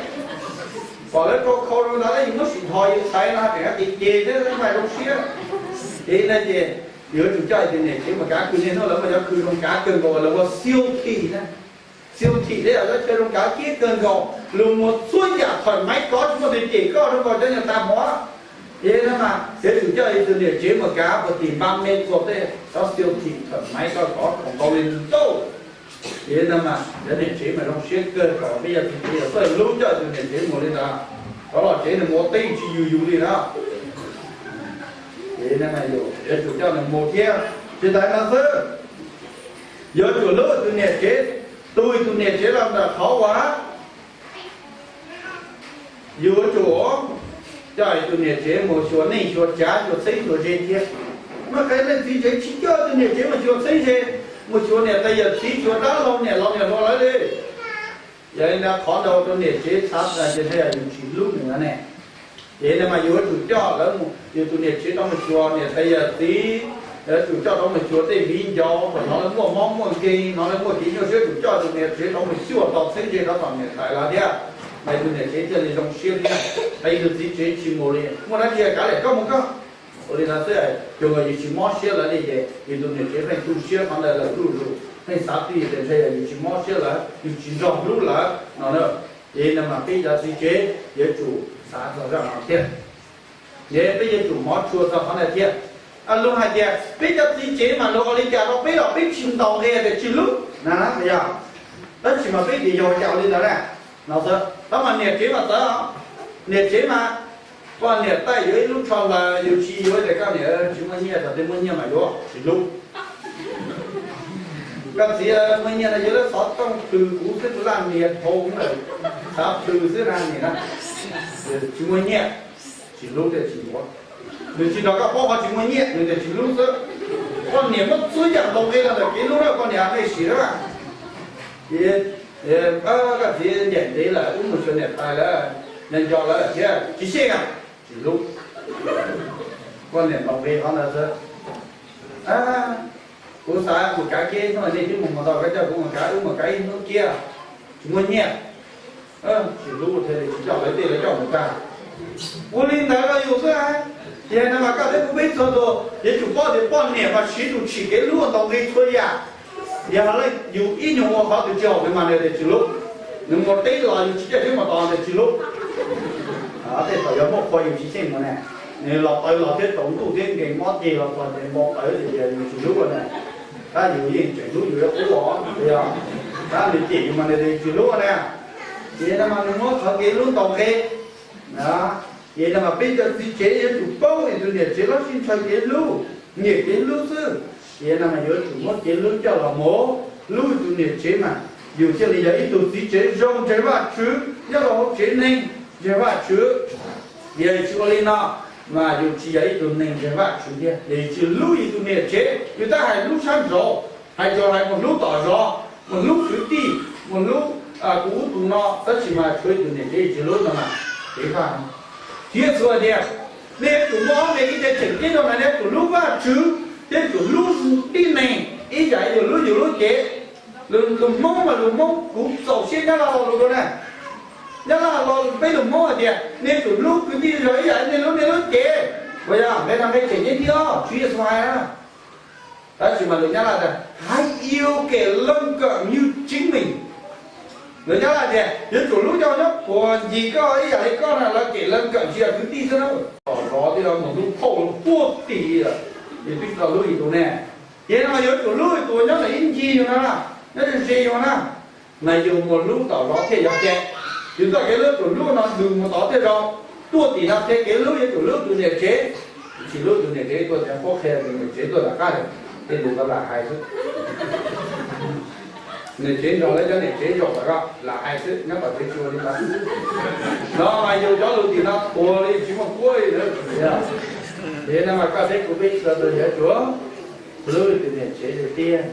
Pom lawv rau khau rau ntawd yus muab sim dhos yus txhais no tseem hais tias ces thiab mas zoo siab. Ces no ces yuav tsum coj tus niam tsev mus kav khw, niaj hnub lawv muaj cov khw zoo kav kawg nkaus lawv ua siau thim na. Siau thim thiab yog lawv chaw zoo kav kiab kawg nkaus, luag muag txhua yam thooj maiv kov tsis muaj tus cem koj rau koj cov nyuag tas mov. Ces no mas yuav tsum coj tus niam tsev mus kav puag tim npab me txhua tej cov siau thim thooj maiv koj kov khoom ntau li ntau. Ces no mas cov niam tsev mas zoo siab kawg, kom peb yog txiv tsev yog txawj hlub coj tus niam tsev mus li ntawd, rov los tsev nws mus ua teb tsis yus yus li na. Ces no mas yuav tsum coj nws mus thiab. Tsis tas no xwb, yuav tsum hlub tus niam tsev, tu tus niam tsev los ntawm qhov uas yuav tsum coj tus niam tsev mus xyuas neej xyuas tsav xyuas txheeb xyuas ze thiab. Muaj qee leej txiv tsev tsis coj tus niam tsev mus xyuas txheeb ze, mus xyuas niam tais yawm txiv xyuas dab laug niam laus niam hluas lawv li. Yog li ntawd qhov ntawd ua rau niam tsev xav tias yus tsis hlub nws ne. Ces no mas yuav tsum coj lawv mus, yus tus niam tsev rov mus xyuas niam tais yawm txiv, yuav tsum coj rov mus xyuas tej viv ncaus, thaum hnov lawv muaj mob muaj nkeeg, hnov lawv muaj kev nyuaj siab, tsum coj tus niam tsev rov mus xyuas tau txheeb ze rov tom niam tais lawv thiab, mas tus niam tsev thiaj li zoo siab thiab. Hais tus txiv tsev tsis mus li, muaj dab tsi kav liam koj mus koj. Ua li no xwb, cuag yus tsis mob siab lawv li ces yus tus niam tsev pheej tu siab qhov ntawd lawm zuj zus, pheej xav tias ntshe yog yus tsis mob siab lawv, yus tsis nrog hlub lawv no na. Ces no mas peb cov txiv tsev yuav tsum xav txog zaj no thiab. Ces peb yuav tsum hmov tshua txog qhov ntawd thiab. Luag hais tias peb cov txiv tsev mas luag ua li cas rau peb los peb tsis ntaus nqi tias tsis hlub na, yog. Tab sis mas peb ces yog ua cas ua li ntawd na. No xwb, tab mas niam tsev mas txawv, niam tsev mas poj niam taij yuav ib lub tsho hlawv, yus tsis yuav tias koj niam tsis muaj nyiaj, thaum twg muaj nyiaj mas yuav, tsis hlub. Koj txiv muaj nyiaj no yuav lub xov tooj plhws kuv xwb, kuv laj niag dhau lawm, xav plhws xwb na niam na. Tsis muaj nyiaj, tsis hlub thiaj tsis yuav. Nws tsis nrog koj paub qhov tsis muaj nyiaj, nws tias tsis hlub xwb. Poj niam muab txhua yam ntaus nqi los ntawm kev hlub na, poj niam nej sim na. Ces koj txiv ncaim ntev lawm, wb mus xyuas niam tais lawm, nco nco lawm thiab tsis xyeej, tsis hlub. Poj niam ntaus nqi qhov ntawd xwb. Kuv xav mus kav kiab ib hnub, nej twb mus mus tau, koj coj kuv mus kav, wb mus kav ib hnub kiab, tsis muaj nyiaj, tsis hlub thiaj li tsis coj lawv tej, lawv coj mus tag. Ua li ntawd rau yus xwb. Ces no mas koj thiab kuv peb txhua tus yuav tsum paub tias poj niam mas siv tus tshim kev hlub ntaus nqi txhua yam. Yog leej yus ib nyuag ua qhov twg tsis haum nws mas nws tias tsis hlub. Nws mus teb los yus tsis coj tsheb mus tos tias tsis hlub. Tej thaum yog muaj qhua yus tsis xyeej mus ne, nws los tawv los thiab tsaus ntuj thiab nkees mob ceg los txog ces npau taws tias yus tsis hlub ne. Tab yus yeej tseem hlub yus ib qub os, yog tab nws cem yus mas nws tias tsis hlub ne. Ces no mas nws muab qhov kev hlub ntaus nqi. Ces no mas peb cov txiv tsev yuav tsum paub es tus niam tsev lub sij ntshaw kev hlub, nyiam kev hlub xwb. Ces no mas yuav tsum muab kev hlub coj los mus hlub tus niam tsev mas yus thiaj li yog ib tug txiv tsev zoo ntseeg Vajtswv nyob rau hauv tsev neeg ntseeg Vajtswv. Yog yus tsis ua li no mas yus tsis yog ib tug neeg ntseeg Vajtswv thiab. Yog yus tsis hlub yus tus niam tsev, yus tab hais hlub sab nraud, hais tsuas hais mus hlub tom zos, mus hlub kwv tij, mus hlub tus ub tus no, tab sis mas tshuav yus tus niam tsev yus tsis hlub no mas kev faj no. Thiab txhua tias nej yuav tsum muaj ob me ib ce tseem ceeb rau na, nej yuav tsum hlub Vajtswv thiab yuav tsum hlub tib neeg ib yam li yus hlub yus lub cev. Lus Hmoob mas lus Hmoob kuv txaus siab Nyab Laj lo lus dua na. Nyab Laj lo peb lus Hmoob hais tias nej yuav tsum hlub kwv tij zej zog ib yam li nej hlub nej lub cev. Uas yog nqe no nqe tseem ceeb thiab Tswv Yexus hais na. Tab sis mas lus Nyab Laj tias hãy yêu kẻ lân cận như chính mình. Lawv nyob hais tias yuav tsum hlub cov nyob puag ncig koj ib yam li koj na, lawv cem lawv kawm tsis yog kwv tij xwb na. Tom zov thiaj los mus hlub phauj puag tim, ces twb tsis tau hlub ib tus ne. Ces no yuav tsum hlub tus nyob ntawm ib ncig yus no na, nyob ze ze yus na, mas yus mus hlub tom zov thiaj yog cem. Yus txoj kev hlub tus hlub no ntws mus tod thiaj zoo. Tuaj tim no qhia kev hlub yuav tsum hlub tus niam tsev, tsis hlub tus niam tsev tuaj cov qhuab qhia tus niam tsev tuaj tom qab lawm, tej tus tau lam hais xwb. Niam tsev nrog lawv cov niam tsev zaum tom ko lam hais xwb, nyob tom tsev tsis ua li ntawd. No mas yus cov lus tim no tuag li tsis muaj kuab li lawm. Ces no mas koj thiab kuv peb sawv daws yuav tsum hlub tus niam tsev tiag tiag,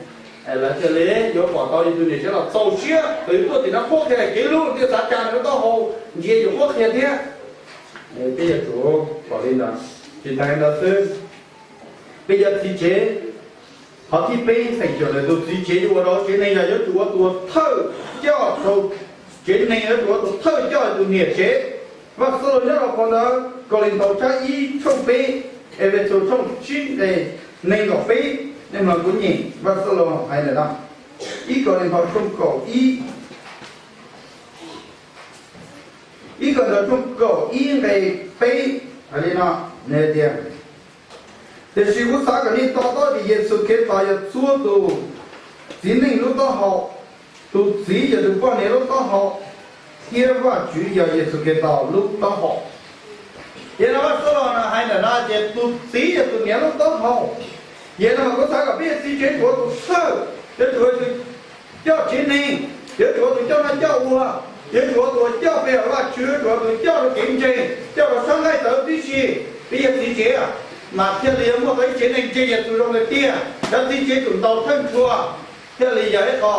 lawv thiaj li yuav pom tau yus tus niam tsev los txaus siab kom yus tuaj tim no qhuab qhia kev hlub, thiaj xav tsa nws lub taub hau ntsia yus qhuab qhia thiab. Peb yuav tsum pom li ntawd. Tsis tas li ntawd xwb, peb cov txiv tsev, qhov thib peb feem cawm ntawm tus txiv tsev yuav ua rau tsev neeg yog yuav tsum ua tus thawj coj rau tsev neeg, yuav tsum ua tus thawj coj tus niam tsev. Vaj Xab Los nyob rau qhov ntawd Kaus Lim Thaus tsab ib tshooj peb, Efexus tshooj tsib nqe nees nkaum peb, nej mloog kuv nyeem Vaj Xab Los hais ntawm no. Ib Kaus Lim Thaus tshooj kaum ib, ib Kaus Lim Thaus tshooj kaum ib nqe peb hais li no, nws hais tias, tiam sis kuv xav kom nej to taub tias Yexus Khetos yog txhua tus txiv neej lub taub hau, tus txiv yog tus poj niam lub taub hau, thiab Vajtswv yog Yexus Khetos lub taub hau. Yog no Vaj Xab Los no hais ntawm no tias tus txiv yog tus niam lub taub hau. Yog no mas kuv xav kom peb txiv tsev yuav tus thawj, yuav tsum ua tus coj tsev neeg, yuav tsum ua tus coj noj coj ua, yuav tsum ua tus coj pe hawm Vajtswv, yuav tsum ua tus coj rau kev ntseeg, coj rau sab nqaij tawv tib si. Peb yog txiv tsev mas thiaj li yuav muaj tau ib tsev neeg ntseeg Yexus zoo tiag tiag. Cov txiv tsev tsum ntaus thawj ntshua thiaj li yog ib qho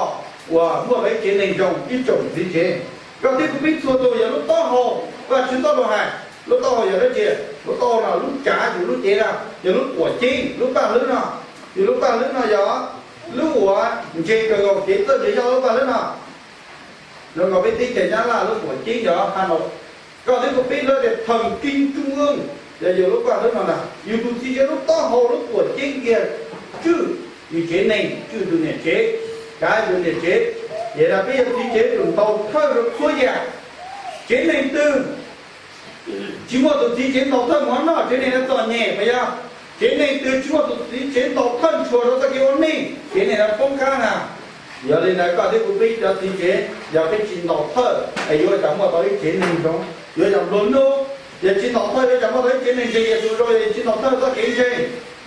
uas muaj tau ib tsev neeg zoo, ib tsoom txiv tsev. Koj thiab kuv peb txhua tus yog lub taub hau. Vajtswv txoj lus hais, lub taub hau yog dab tsi? Lub taub hau no lub cav yus lub cev na, yog lub tuam ceeb, lub paj hlwb no. Yus lub paj hlwb no yog lub uas ntse kawg nkaus, kev txawj ntse yog lub paj hlwb no. Zoo nkaus peb teb chaws Nyab Laj lub tuam ceeb yog Hà Nội. Koj thiab kuv peb lub tias thần kinh trung ương, yog yus lub paj hlwb no ntag. Yus tus txiv tsev lub taub hau lub tuam ceeb kiag tswj yus tsev neeg, tswj tus niam tsev, kav tus niam tsev. Ces peb yog txiv tsev tsum ntaus thawj rau txhua yam. Tsev neeg twg tsis muaj tus txiv tsev ntaus thawj mus noj, tsev neeg no txom nyem puas yog? Tsev neeg twg tsis muaj tus txiv tsev ntaus thawj ntshua rau txoj kev ua neej, tsev neeg no poob qab na. Yog li ntawd koj thiab kuv peb cov txiv tsev yog peb tsis ntaus thawj es yuav ua cas muaj tau ib tsev neeg zoo? Yuav ua cas nplua nuj? Yog tsis ntaus thawj yuav ua cas muaj tau ib tsev neeg ntseeg Yexus zoo? Yog tsis ntaus thawj txoj kev ntseeg.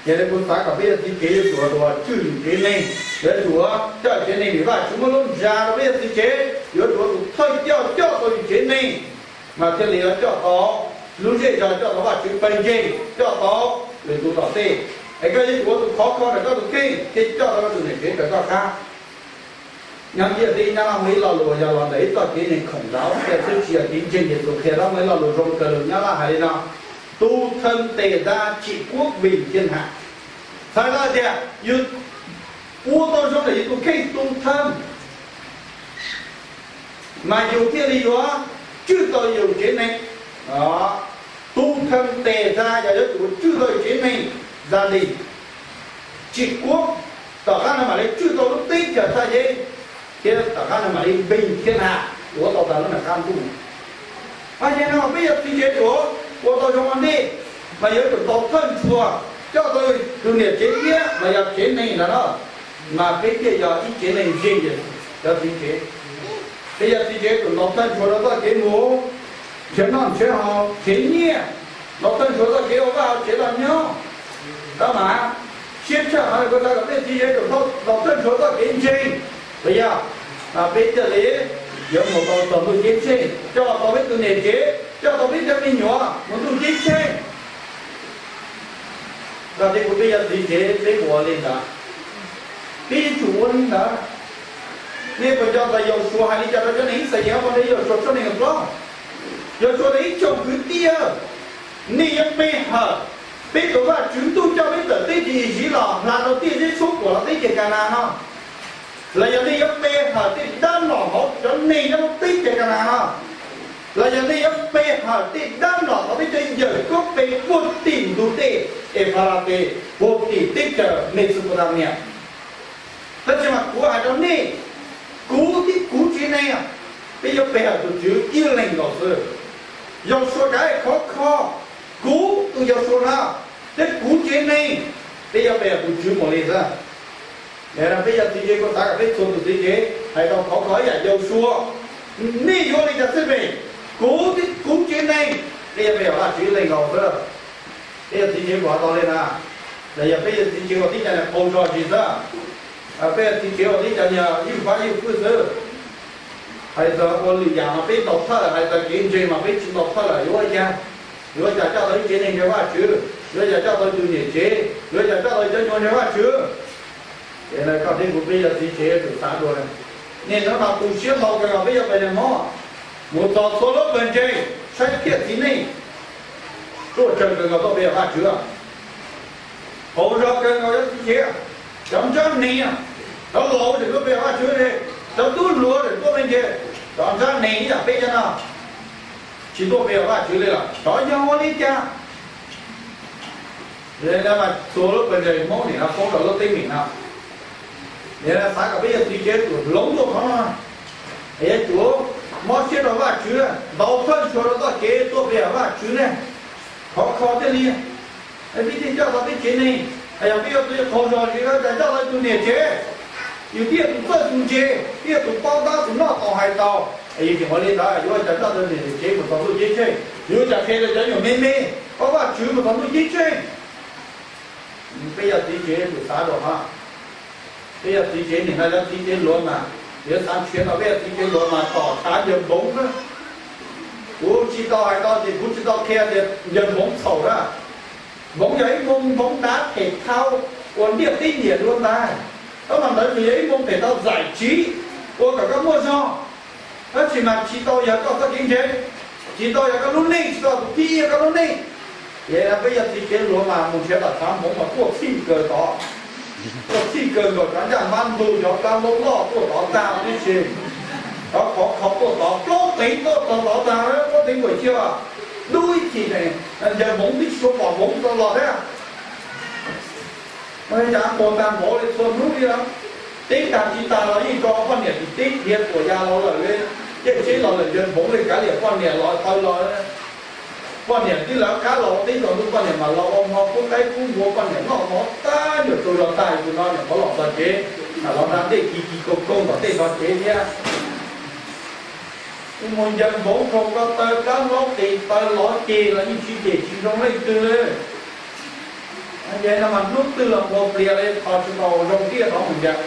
Yog li kuv xav kom peb yog txiv tsev yuav tsum ua tus tswj yus tsev neeg, yuav tsum coj tsev neeg vim Vajtswv muaj lub ntsha rau peb yog txiv tsev, yuav tsum ua tus thawj coj coj tau yus tsev neeg, mas thiaj li yuav coj tau lub zej zog, coj tau Vajtswv pawg ntseeg, coj tau lwm tus tom tej. Es koj yuav tsum ua tus khov kho ntawm koj tus kheej thiaj coj tau koj tus niam tsev raws koj qab. Nyob ib yam li Nyab Laj muaj ib lo lus yog los ntawm ib txoj kev neeg khoom ntaub, tiam sis tsis yog kev ntseeg Yexus qhia, muaj ib lo lus zoo kawg lus Nyab Laj hais li no: Tu thân tể ra trị quốc vì thiên hạ. Txhais tau tias yus ua tau zoo ntawm yus tus kheej tu thân, mas yus thiaj li yuav tswj tau yus tsev neeg. Tu thân tể ra yog yuav tsum tswj tau yus tsev neeg, gia đình, trị quốc, tom qab no mam li tswj tau lub teb chaws thaj yeeb, thiab tom qab no mam li bình thiên hạ, ua tau tas lub nram qab ntuj. Mas yog no peb yog txiv tsev yuav ua tau zoo ua ntej, mas yuav tsum ntaus thawj ntshua coj tau tus niam tsev thiab los yog tsev neeg ntawd no, mas peb thiaj yog ib tsev neeg ntseeg cov txiv tsev. Peb yog txiv tsev tsum ntaus thawj ntshua rau txoj kev mus nrhiav noj nrhiav haus, nrhiav nyiaj, ntaus thawj ntshua txoj kev ua vaj ua tsev los nyob. Tab mas siab tshaj qhov no kuv xav kom peb txiv tsev tsum ntaus thawj ntshua txoj kev ntseeg, puas yog? Mas peb thiaj li yuav mus tau txog ntuj ceeb tsheej, coj tau peb tus niam tsev, coj tau peb cov me nyuam mus ntuj ceeb tsheej. Koj thiab kuv peb yog txiv tsev peb ua li ntawd, peb yuav tsum ua li ntawd. Nej puas nco ntawm Yausuas hais li cas rau cov neeg Yixalayees hauv nqe Yausuas tshooj nees nkaum plaub? Yausuas tias, ib tsoom kwv tij, nej yuav pe hawm peb tus Vajtswv ntuj coj peb tawm teb chaws Iziv los hla rau tiaj zeb tshuab kuam los teb chaws Kanas no, los yog nej yuav pe hawm tej dab mlom hauv cov neeg nyob lub teb chaws Kanas no, los yog nej yuav pe hawm tej dab mlom hauv peb cov yawm koob pe puag tim ntug dej Efalates puag tim teb chaws Mexipotamias. Tab sis mas kuv hais rau nej, kuv thiab kuv tsev neeg, Peb yuav pe hawm tus Tswv ib leeg nkaus xwb. Yausuas kav khov kho, kuv tus Yausuas na, thiab kuv tsev neeg, peb yuav pe hawm tus Tswv mus li xwb. Yog no peb yog txiv tsev kuv xav kom peb txhua tus txiv tsev hais tau khov kho ib yam Yausuas, nej yuav li cas xwb pem, kuv, kuv tsev neeg, peb yuav pe hawm Vajtswv ib leeg nkaus xwb. Peb yog txiv tsev kuv hais tau li na, los yog peb yog txiv tsev uas tib co niag qaug zog tsis xwb, peb yog txiv tsev uas tib co niag ywj fab ywj fwj xwb. Hais txog ua lwm yam mas peb ntaus thawj, hais txog kev ntseeg mas peb tsis ntaus thawj lawm, yuav ua cas? Yuav ua cas coj tau ib tsev neeg ntseeg Vajtswv? Yuav ua cas coj tau tus niam tsev? Yuav ua cas coj tau cov nyuag ntseeg Vajtswv? Ces koj thiab kuv peb yog txiv tsev yuav tsum xav dua, nim no mas tu siab ntau kawg nkaus peb yog pawg ntseeg Hmoob, mus txog txhua lub pawg ntseeg saib thiaj txiv neej ruaj tsawg kawg nkaus tuaj pe hawm Vajtswv. Qaug zog kawg nkaus yog txiv tsev, cov nrab neeg, cov laus tseem tuaj pe hawm Vajtswv li, cov tub hluas tseem tuaj me ntsis, cov nrab neeg ib yam peb cov no tsis tuaj pe hawm Vajtswv li lawm, xyov yog ua li cas. Txhua lub pawg ntseeg Hmoob nim no poob rau lub teeb meem no. Nim no xav kom peb yog txiv tsev yuav tsum hloov tuaj qhov no, yuav tsum mob siab rau Vajtswv, ntaus thawj ntshua rau txoj kev tuaj pe hawm Vajtswv ne. Khov kho thiaj li, peb thiaj coj tau peb tsev neeg. Yog peb yuav tau qaug zog ces yuav tsum coj tau tus niam tsev, yus thiaj yog tus txawj tus ntse, thiaj yog tus paub tab tus noj tau hais tau. Es yus tseem ua li ntawd yuav ua cas coj tau niam tsev mus txog ntuj ceeb tsheej? Yuav ua cas qhia rau cov nyuam me me paub Vajtswv mus txog ntuj ceeb tsheej? Peb yog txiv tsev yuav tsum xav dua hov. Peb yog txiv tsev nim no cov txiv tsev luav mas, yuav xav nrhiav no peb yog txiv tsev luav mas tom tshav ncaws npoov xwb. Kuv tsis tau hais tau ces kuv tsis tau qhia tias ncaws npoov txhaum na. Npoov yog ib npoov, npoov dav phem thau uas ntiaj teb nyiam dua ntais. Tab mas ntawd nws yog ib npoov phem thau zais tsiv ua kom koj muaj zog. Tab sis mas tsis tau yog koj txoj kev ntseeg, tsis tau yog koj lub neej, tsis tau tus thib ib koj lub neej. Ces peb yog txiv tsev luav mas mus nrhiav tom tshav npoov mas tuaj txhij kaws tod, tuaj txhij kaws nkaus cov ncaj npab ntug, cov plab loj loj tuaj tod tag tib si, cov khov kho tuaj tod, plaub teev tuaj tod tod tag, plaub teev nkaum ciaj, dub ib chim, ncaws npoov twb tsis tshua pom npoov tau los thiab. Ua li cas tuag tag npaum li txhua hnub li os. Teb tag tsis tag los yeej tso poj niam tim teb dhia tuam ya los lawm li, caij tsheb los lawm ncaws npoov li kav liam poj niam los taw los. Poj niam twb lawv qab los ua teb tsaus ntuj, poj niam mas los ua hmo kub qaib kub npua, poj niam noj mov tag nyuam tsaug zog tag tus no nyuam qhuav los txog tsev, los nra dej kis kis koog koog tom tej tog tsev thiab. Mus ncaws npoov rau ko taw plab hlob qis taw lov ceg los yeej tsis cem tsis zoo leej twg li. Ces no mas hnub twg los npua plias li, qhov tsis tau zoo tiaj rov mus ncaws.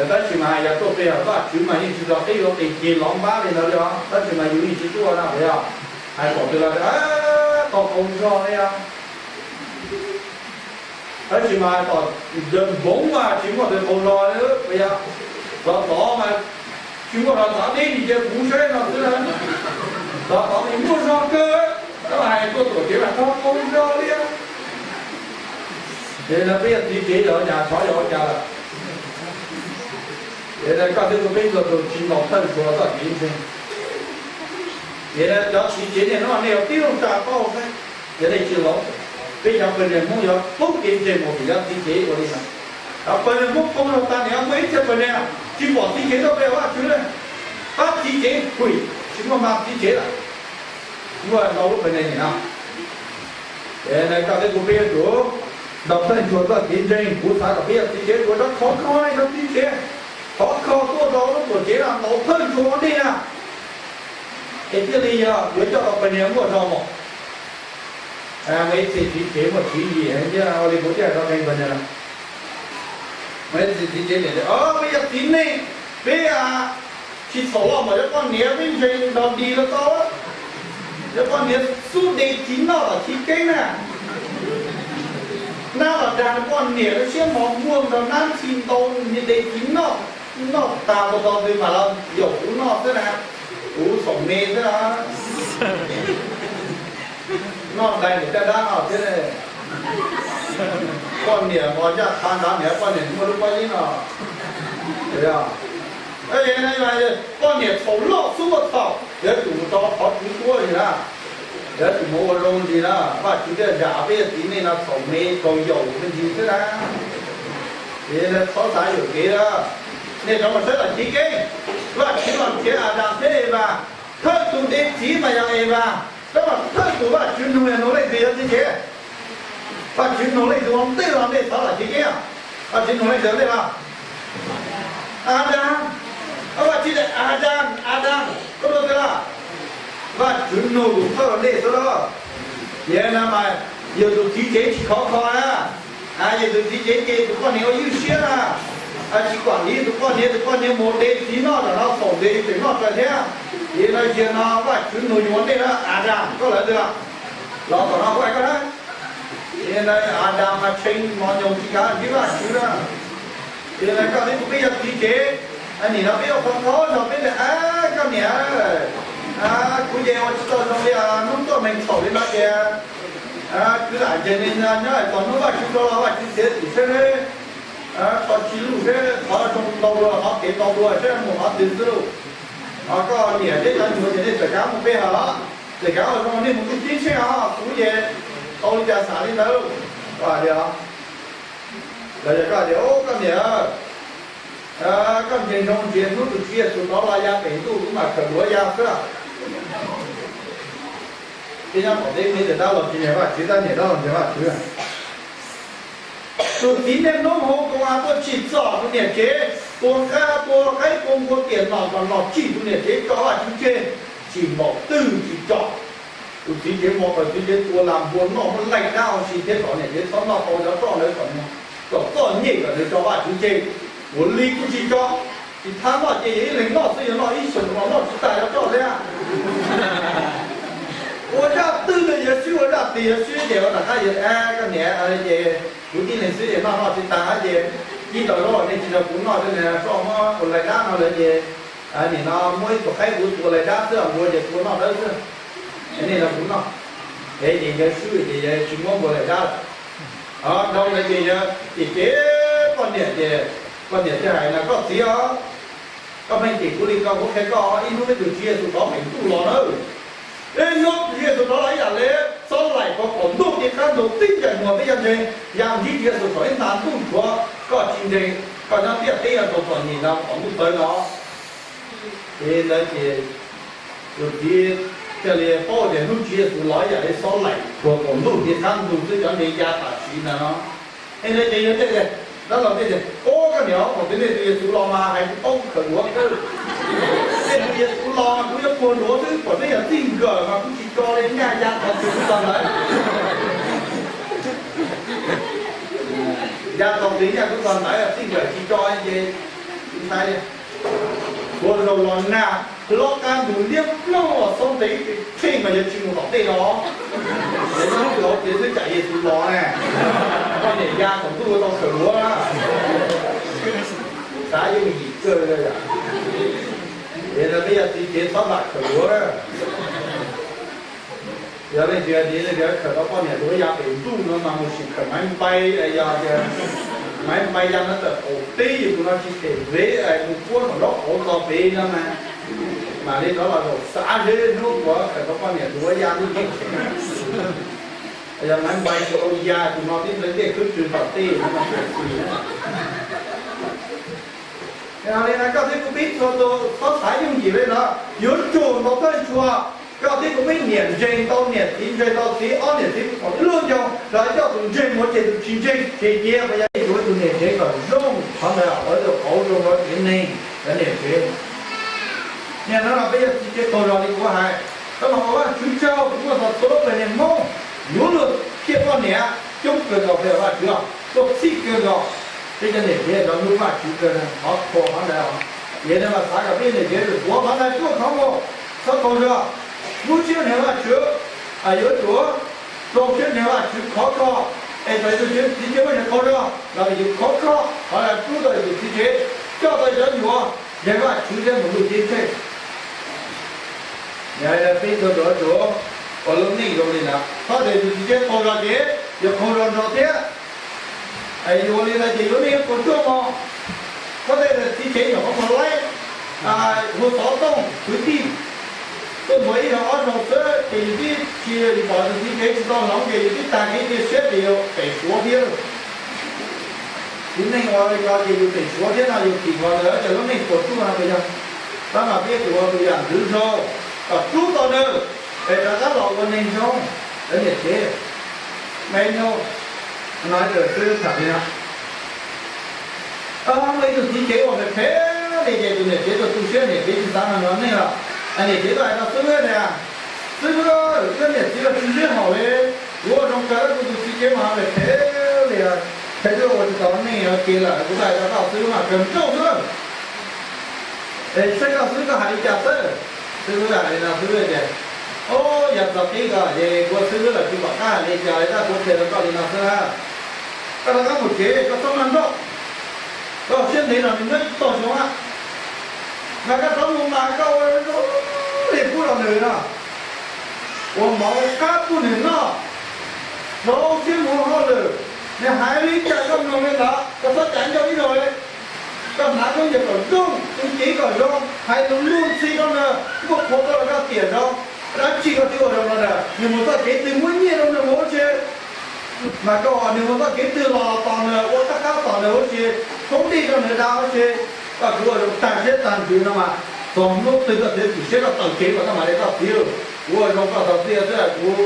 Tab sis mas hais yog tuaj pe hawm Vajtswv mas yeej tsis tau qib yuav qis ceg lov npab li ntawd li os, tab sis mas yus yeej tsis tuaj na puas yog? Hais kom twg los tau qaug zog li os. Tab sis mas hais kom ncaws npoov mas tsis muaj tus qaug zog li puas yog? Tov tov mas tsis muaj rov tov deb li cia kuv saib no xwb. Tov tov mas muaj zog kawg, tab mas hais tuaj tuam tsev mas tau qaug zog li. Ces no peb yog txiv tsev yog ua cas, xyov yog ua cas lawm. Ces koj thiab kuv peb txhua tus tsis ntaus thawj ntshua txoj kev ntseeg. Ces cov txiv tsev nej no nej yuav tib lub tsa pauj xwb, yog nej tsis laus, peb cov pawg ntseeg Hmoob yuav poob kev ntseeg mus vim cov txiv tsev ua li no. Cov pawg ntseeg Hmoob poob rau tag, nim no muaj ib txhia pawg ntseeg tsis pom txiv tsev tuaj pe Vajtswv li, pab txiv tsev pwm tsis muaj mas txiv tsev lawm. Muaj ntau lub pawg ntseeg nim no. Ces koj thiab kuv peb yuav tsum ntaus thawj ntshua txoj kev ntseeg. Kuv xav kom peb yog txiv tsev yuav tsum khov kho nej cov txiv tsev, khov kho tuaj rau lub tuam tsev no ntaus thawj ntshua nej na, es thiaj li yog yuav coj tau pawg ntseeg muaj zog mus. Muaj ib txhia txiv tsev muaj tswv yim thiab, ua li kuv thiaj hais tau qee pawg ntseeg, muaj ib txhia txiv tsev tias, peb yog txiv neej, peb tsis txhaum loj npaum cov poj niam, peb ntseeg nrog dig los tau. Cov poj niam xub de txiv noj los txiv keeb na. Nab los dag nws poj niam, siab mos muag nrog nab ntxhi ntau, de txiv noj, noj tag ua tau ntws mas los yaum kuv noj xwb na, kuv txhaum me xwb na. Noj dai niam caj dab no thiab. Poj niam mos ncaj qha nrad niam, poj niam muaj lub pob zeb no. Poj niam txhaum loj xub ua txhaum, yuav tsum mus rau qhov tswv tuab li na. Yuav tsum mus ua zoo ntsis na, Vajtswv thiaj zam peb yog txiv neej no txhaum me tau yaum me ntsis xwb na. Ces txhob xav yuam kev na, nej rov mus saib los txiv keeb. Vajtswv los nrhiav Adas thiab Evas, thawj tus de txiv mas yog Evas, tab mas thawj tus Vajtswv nug yog nug leej twg yog txiv tsev? Vajtswv nug leej twg ua ntej los nej xav los tsev kev? Vajtswv nug leej twg ua ntej los? Adas. Vajtswv tias Adas, Adas, koj nug twg los? Vajtswv nug tus thawj ua ntej xwb los. Yog no mas yus tus txiv tsev tsis khov kho na, yus tus txiv tsev ces tus poj niam ua ywj siab na, tsis kam li tus poj niam, tus poj niam mus de txiv noj tam no xaum ntev tseem noj raws thiab. Yog no, yog no Vajtswv nug yus ua ntej na, Adas, koj lawv twg los? Los tom no kuv hais koj na. Yog no Adas mas tshee mos nyoos tsis kav ntsib Vajtswv na. Yog no koj thiab kuv peb yog txiv tsev, nim no peb ua qhov qhov no peb tias, koj niam, kuv ces ua tsis tau zoo li hnub tuaj neeg txhaum li no ces kuv lam nres li no nyob txog hnub Vajtswv tso los Vajtswv txiav txim seb, tso tsis luj seb qhov zoo ntau dua qhov kev ntau dua seb mus qhov twg xwb lauj. Koj niam thiab cov nyuam ces nej txawm kav mus peb hawm, txawm kav ua zoo nej mus tub tib tsheej os, kuv ces tau li cas xav li ntawd lauj. Los yog koj tias, koj niam, koj ntseeg zoo ntsia hnub tus Tswv Yexus rov los ya pem ntuj kuv mam khawm duav ya xwb. Peb nyob tom teb me tes tab los tsis nyiam Vajtswv, tab niam tab los nyiam Vajtswv. Tus txiv niaj hnub hu koom haum tuaj tsim txom tus niam tsev, tua qab tua qaib tua npua tiam nom kom nom tsim tus niam tsev tso Vajtswv tseg, tsis npaum twg tsis tso. Tus txiv tsev mus kom txiv tsev tua las npua noj muaj laij dab huv si thiab kom niam tsev txhob noj tau cov roj ntawd kom, kom txom nyem kom nws tso Vajtswv tseg. Ua li kuj tsis tso, tsis thab noj ces yog ib leeg noj xwb, yog noj ib xyoos los noj tsis tas cov roj thiab. Ua zaj twg los yuav swb, ua zaj twg yuav swb ces ua rov qab yuav, koj niam, ces kuv tib leeg xwb ces noj noj tsis tas ces cib rau lawm nej tsis nrog kuv noj, roj muab ua laij dab no lawm ces nim no muab ib tug qaib kuv tua laij dab xwb, npua ces tua noj dawb xwb. Nej nrog kuv noj, es ces yawg swb ces yawg tsis muab npua laij dab lawm. Dhau ntawd ces yawg cem cem poj niam ces poj niam thiaj hais no, koj txiv os, koj pheej cem kuv li ko, kuv qhia koj, ib hnub peb tus Tswv Yexus rov pem ntuj los na. Ib hnub tus Tswv Yexus rov los ib yam li xob laim puag qaum ntuj tim qab ntug tib ncaws muag peb cov ntseeg ya ntsib Tswv Yexus saum ib nta ntuj tshuav koj tsis ntseeg, koj nyob ntiaj teb yuav raug txom nyem no qaum ntuj tawv no. Ces ntawd ces tus txiv thiaj li paub tias hnub Tswv Yexus los ib yam li xob laim puag qaum ntuj tim qab ntug xwb, cov ntseeg ya tam sim ntawd no. Es ntawd ces yawg thiaj tias, dab laug thiaj tias, ub, koj niam, thaum twg nej tus Yexus los mas hais kuv paub kuv khawm duav kawg. Nej tus Yexus los mas kuv yuav puag duav xwb, pom peb yog txij nkawm mas kuv tsis tso li, nyaj ya txog twg kuv txog ntawd. Ya txog twg nyaj kuv txog ntawd, txij nkawm tsis tso ces kuv ntshai. Ua zaus los nag hlob qab ntug liab ploog los xob ntev ib teg mas yawg tsis mus tom tej no. Yawg nyob hauv tsev xwb tsam Yexus los na, poj niam ya thaum ntuj tau khawm duav na. Xav yooj yim kawg li. Ces peb yog txiv tsev txhob vam khawm duav na. Yog leej twg tias leej twg khawm tau poj niam duav ya pem ntuj no mas mus sim khawm maiv npai, yog tias maiv npai ya no tawm qaum teb yus tus no tsis them vev mus puab nram nraub qaum txog pem no mas, mam li rov los zaum xav seb hnub puas khawm tau poj niam duav ya ntuj yeeb tshev. Yog maiv npai tsis tau ya tus no tib nplai ntej khwb tsw tom tej no mas tsis xwm. Yog li no koj thiab kuv peb txhua tus txhob xav yooj yim li no, yuav tsum tau thawj ntshua. Koj thiab kuv peb niam ntseeg tau niam txiv, ntseeg tau txiv, ob niam txiv pom ib lub ncoo los coj tus ntseeg mus ces tus tsis ntseeg tseg cia, puas yog? Yuav tus niam tsev kom zoo, qhov ntawd ua tus qauv zoo rau tsev neeg, cov niam tsev. Nim no los peb yog txiv tsev qaug zog li kuv hais, tab mas ua Vajtswv tsaug, kuv muaj txog txhua lub nplajni Hmoob yuav luag ciaj poj niam coob kawg nkaus, peb ua Vajtswv os, luag txhij kawg nkaus. Peb cov niam tsev rov hlub Vajtswv kawg, qhov qhuas qhov ntawd os. Yog li mas xav kom peb niam tsev tuav qhov ntawd tuaj khov mus, txhob qaug zog, hlub siab nrhiav Vajtswv, yuav tsum rau siab nrhiav Vajtswv khov kho, es txawm yus tus txiv tsev muaj tsis qaug zog los yus khov kho, qhov hlub tau yus tus txiv tsev, coj tau cov nyuam, nrhiav Vajtswv thiab mus ntuj ceeb tsheej. Yog li ntawd peb txhua tus yuav tsum ua lub neej zoo li ntawd, txhob tias tus txiv tsev qaug zog ces yuav qaug zog nrog thiab. Yus ua li ntawd ces yus lub neej yuav puas tsuaj mog. Txhob tias txiv tsev nyuam qhuav mus laib, hu xov tooj kwv tij tuaj ntxuav ib zaug ob zaug xwb ces yus twb tsis, yus pom tus txiv tsev tsis tau hloov ces yus twb tag kev cia siab ces yus pem Suav thiab lauj. Txiv neej ua li ko ces yus pem Suav thiab no yus tim nkaus ntawd ces lub neej puas tsuaj no puas yog? Tab mas peb yuav tsum ua tus yam ntxwv zoo kom rub tau nws, es rov qab los ua neeg zoo. Cov niam tsev, me nyuam, no ib tug xib hwb tham li no. Muaj ib tug txiv tsev uas phem phem li ces tus niam tsev tuaj tu siab, niam tsev tsis xav nrog nws ua neej lawm. Niam tsev tuaj hais rau xib hwb tias, xib hwb, wb niam txiv los tsis sib haum li, kuv ua zoo kawg kuv tus txiv tsev mas phem phem li, phem twb ua tsis tau neej ua ke lawm, kuv tuaj hais rau koj xib hwb mas kawg nrauj xwb. Es saib koj xib hwb koj hais li cas xwb. Xib hwb hais li no, xib hwb tias, o, yog txog qib ko ces kuv ua xib hwb los tsis pom qab hais li cas li, tab kuv qhia rau koj li no xwb na. Koj rov qab mus tsev, koj txhob mag nrauj, koj siab ntev no nws nyob ib tog xyoo a. Mas koj rov mus mas koj ua zoo li pub rau nws no, ua mov qab pub nws noj, rau siab mus hauj lwm, nws hais li cas koj mloog li ntawd, koj txhob cav ncauj ib zaug li. Koj hnav khaub ncaws kom zoo, tu cev kom zoo, hais lus luag ntxhi rau nws, muaj qhuav rau los koj tiam zoo. Dab tsi koj twb ua zoo rau nws, nws mus txoj kev twg muab nyiaj rau nws mus ua tsi? Mas koj nws mus txoj kev twg los tos nws, ua qab qab tos nws ua tsi, khoob dej rau nws da ua tsi? Koj twb ua zoo tag siab tag ntsws no mas, txog hnub twg koj txiav txim siab koj tawm kev mas koj mam li koj txiv. Kuv ua zoo koj txog txiaj xwb, kuv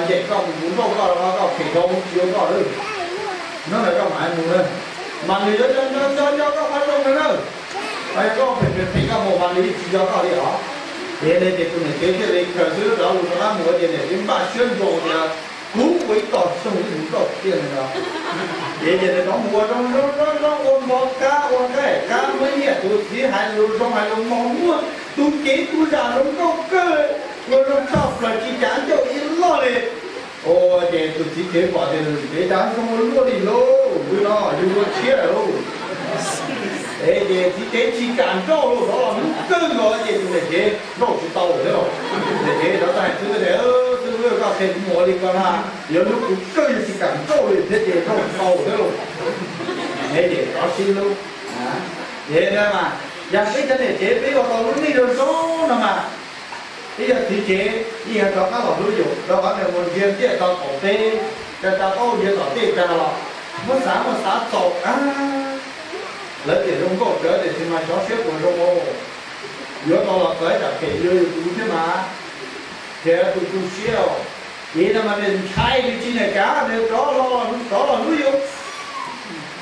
ncaim koj mus kuv nrauj koj los koj phem dhau tsis yuav koj lawm. Hnub ntawd koj mam li mus na, mas nws yuav nco nco nco koj qhov zoo no na. Mas yog koj phem phem phem koj mus mas nws yeej tsis nco koj li os. Ces li ces tus niam tsev thiaj li khaws xwb rov lus rov qab mus ces niam tsev npaj siab ntsoov tias kuv ua ib tog xyoo wb mus nrauj tiag li no. Ces ces nws rov mus ua zoo zoo zoo zoo, ua mov qab ua nqaij qab, muab nyiaj tus txiv, hais lus zoo hais lus mos muag, tu cev tu zam zoo nkauj kawg, ua zoo tshaj plaws tsis cav ncauj ib loj li. Ua ces tus txiv tsev pom tias, txiv tsev cas zoo ua luaj li lauj, ntawm no yus ua tshiab lawm lauj. Es ces txiv tsev tsis kam nrauj lauj, rov los hlub kawg nkaus ces tus niam tsev nrauj tsis tau lawm thiab lauj. Niam tsev rov tau hais xwb tias, xwb koj qhia kuv mus ua li ko na, yuav hlub kuv kawg yus tsis kam nrauj li thiab ces nrauj tsis tau thiab lauj. Es ces rov sib hlub. Ces no mas, yog peb cov niam tsev peb ua tau lub neej zoo zoo no mas, peb yog txiv tsev yeej yuav rov qab los hlub yus, rau qhov nws mus ntsia ntiaj teb tom teb, rau rau qaub ntiaj tom tej tag los muab xav muab xav txaus, lawv tiam zoo nkauj rawv tiam sis mas xyov siab puas zoo ua, yuav tau los txawv ib tsam phem yuav yus tus thiab mas, ces tus tu siab. Ces no mas nws ntshai nws tsis niam kav nws rov los, rov los hlub yus,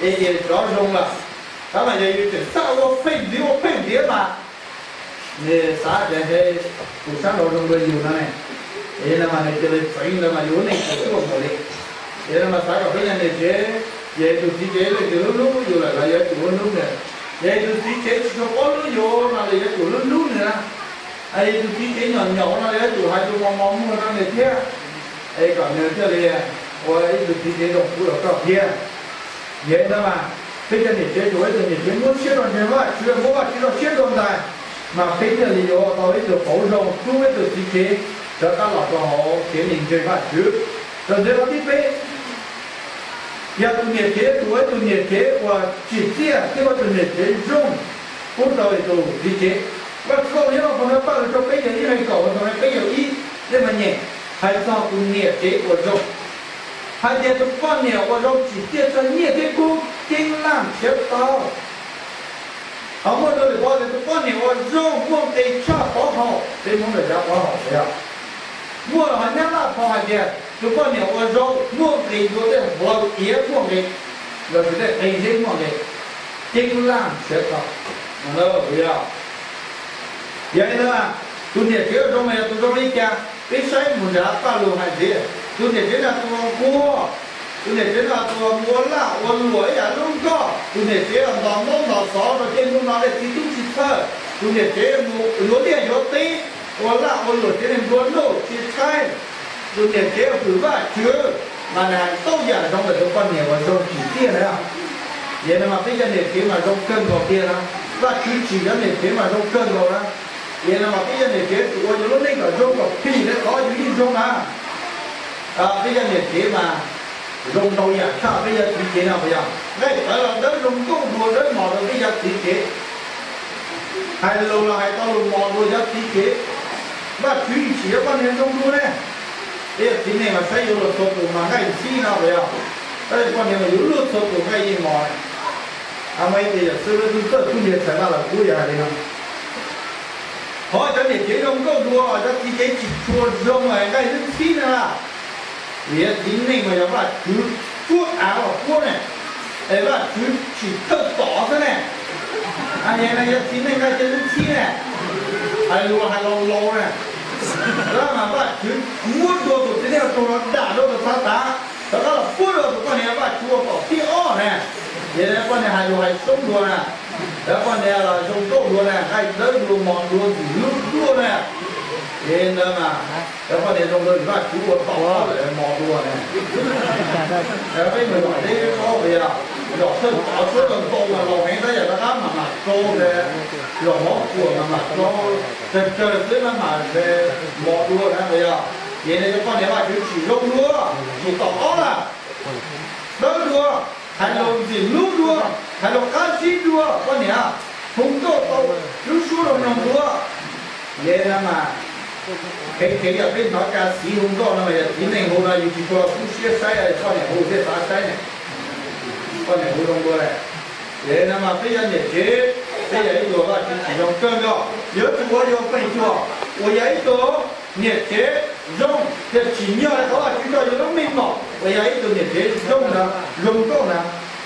es ces rov zoo lawm. Tab mas yog yus tseem xav ua pheej ntxiv ua pheej ntxiv mas, nws xav tias ntshe tus sab nraud zoo dua yus no ne, es no mas nws cia li txeev ntawd mas yus lub neej tsis tuaj mus li. Es no mas xav kom peb cov niam tsev, yog tus txiv tsev leej twg hlub hlub yus lawm los yuav tsum hlub hlub nws, yog tus txiv tsev tsis tshua paub hlub yus no los yuav tsum hlub hlub nws na. Yog tus txiv tsev nyuam nyuam no los yuav tsum hais lus mos mos muag rau nws thiab, es kom nws thiaj li ua ib tug txiv tsev zoo pub rau koj thiab. Yog li ntawd mas peb cov niam tsev tsuas ib tug niam tsev muab siab rau ntseeg Vajtswv, muab Vajtswv rau siab rau ntais, mas peb thiaj li yuav tau ib tug qauv zoo rub ib tug txiv tsev rov qab los rau hauv kev ntseeg Vajtswv. Txawm ntawd los thib peb, yog tus niam tsev tsuas ua ib tug niam tsev uas tsim txiaj thiab ua tus niam tsev zoo pub rau tus txiv tsev. Vaj Tswv txoj lus Paj Lug rau peb yog ib hais kaum, tus peb yog ib, nej mas nyem, hais txog tus niam tsev uas zoo, hais tias tus poj niam uas zoo tsim txiaj txog nyiaj thiab kub ceeb laj nrhiav tau. Ho muaj dua lwm qhov tias tus poj niam uas zoo muaj nqis tshaj pov haum, peb Hmoob lawm yav pov haum yog muaj los ho Nyab Laj phau hais tias tus poj niam uas zoo muaj nqis dua tej hlau iav muaj nqis, los sis tej qe zeb muaj nqis, ceeb laj nrhiav tau. Yog, yog li ntawd, tus niam tsev uas zoo mas yog tus zoo li cas? Peb saib mus nrad Paj Lug hais tias tus niam tsev no tus uas nquag, tus niam tsev no tus uas mus ua laj ua luam ib yam lub nkoj, tus niam tsev ntos ntaub ntos xov rau tej ntuj no tej txiv tub tsis txhawj, tus niam tsev mus yuav liaj yuav teb, ua laj ua luam tsev neeg nplua nuj tsis tshaib, tus niam tsev hwm Vajtswv, mas nws hais tau yam zoo ntawm tus poj niam uas zoo tsim txiaj na. Yog no mas peb cov niam tsev mas zoo kawg nkaus tiag na, Vajtswv tsim cov niam tsev mas zoo kawg nkaus na. Yog no mas peb cov niam tsev tsum ua yus lub neej kom zoo kom phim li qhov yus yeej zoo na. Peb cov niam tsev mas zoo ntau yam tshaj peb cov txiv tsev no puas yog? Nqaij tawv los dawb zoo nkauj dua dawb mos dua peb cov txiv tsev. Hais lus los hais tau lus mos dua cov txiv tsev. Vajtswv yeej tsim cov poj niam zoo dua ne. Peb cov txiv neej mas saib yuav luag txhua tus mas nqaij ntxhib no puas yog? Tab sis poj niam mas yuav luag txhua tus nqaij yeej mos. Muaj ib tug yawm xwb lub tub txawj tub ntiag txhais laj los kuv yog hais li no. Qhov cov niam tsev zoo nkauj dua los cov txiv tsev tsis tshua zoo nqaij ntxhib na. Vim yog txiv neej mas yog Vajtswv tsuab av los puab ne, es Vajtswv tsim thawj tom xwb ne. Yog txiv neej nqaij ntxhib ne, hais lus hais laus laus na, mas Vajtswv muab dua tus txiv neej tug los dam rau tus txhav tav, rov qab los puab rau tus poj niam Vajtswv ua tom thib ob na. Ces poj niam hais lus hais soob dua na, poj niam zoo nkauj dua na, nqaij dawb dua, mos dua, ntxim hlub dua na. Ces ntawd mas cov poj niam zoo nkauj Vajtswv ua tom ob lawm mos dua na. Peb mus zom teb paub tias zom thawj tod suab rau ntau mas laus heev tab yam rov qab mam mam rau, zom mov kuam mas mam rau, tsawg tsawg xwb mas mam mos dua na yog. Ces cov poj niam Vajtswv tsim zoo dua, tsim tom ob lawm, dawb dua, hais lus ntxim hlub dua, hais lus qab zib dua, poj niam hu nkauj tau lub suab zoo mloog dua. Ces no mas, kheev kheev yog peb hnov kas xiv hu nkauj no mas yog txiv neej hu no yus tsis tshua kub siab saib, poj niam hu thiaj xav saib ne. Poj niam hu zoo dua lawm. Ces no mas peb yog niam tsev, peb yog ib tug Vajtswv tsim zoo kawg nkaus, yuav tsum ua yus feem xyuam uas yog ib tug niam tsev zoo, yog tsim nyog qhov Vajtswv tso yus lub meej mom uas yog ib tug niam tsev zoo na, zoo nkauj na,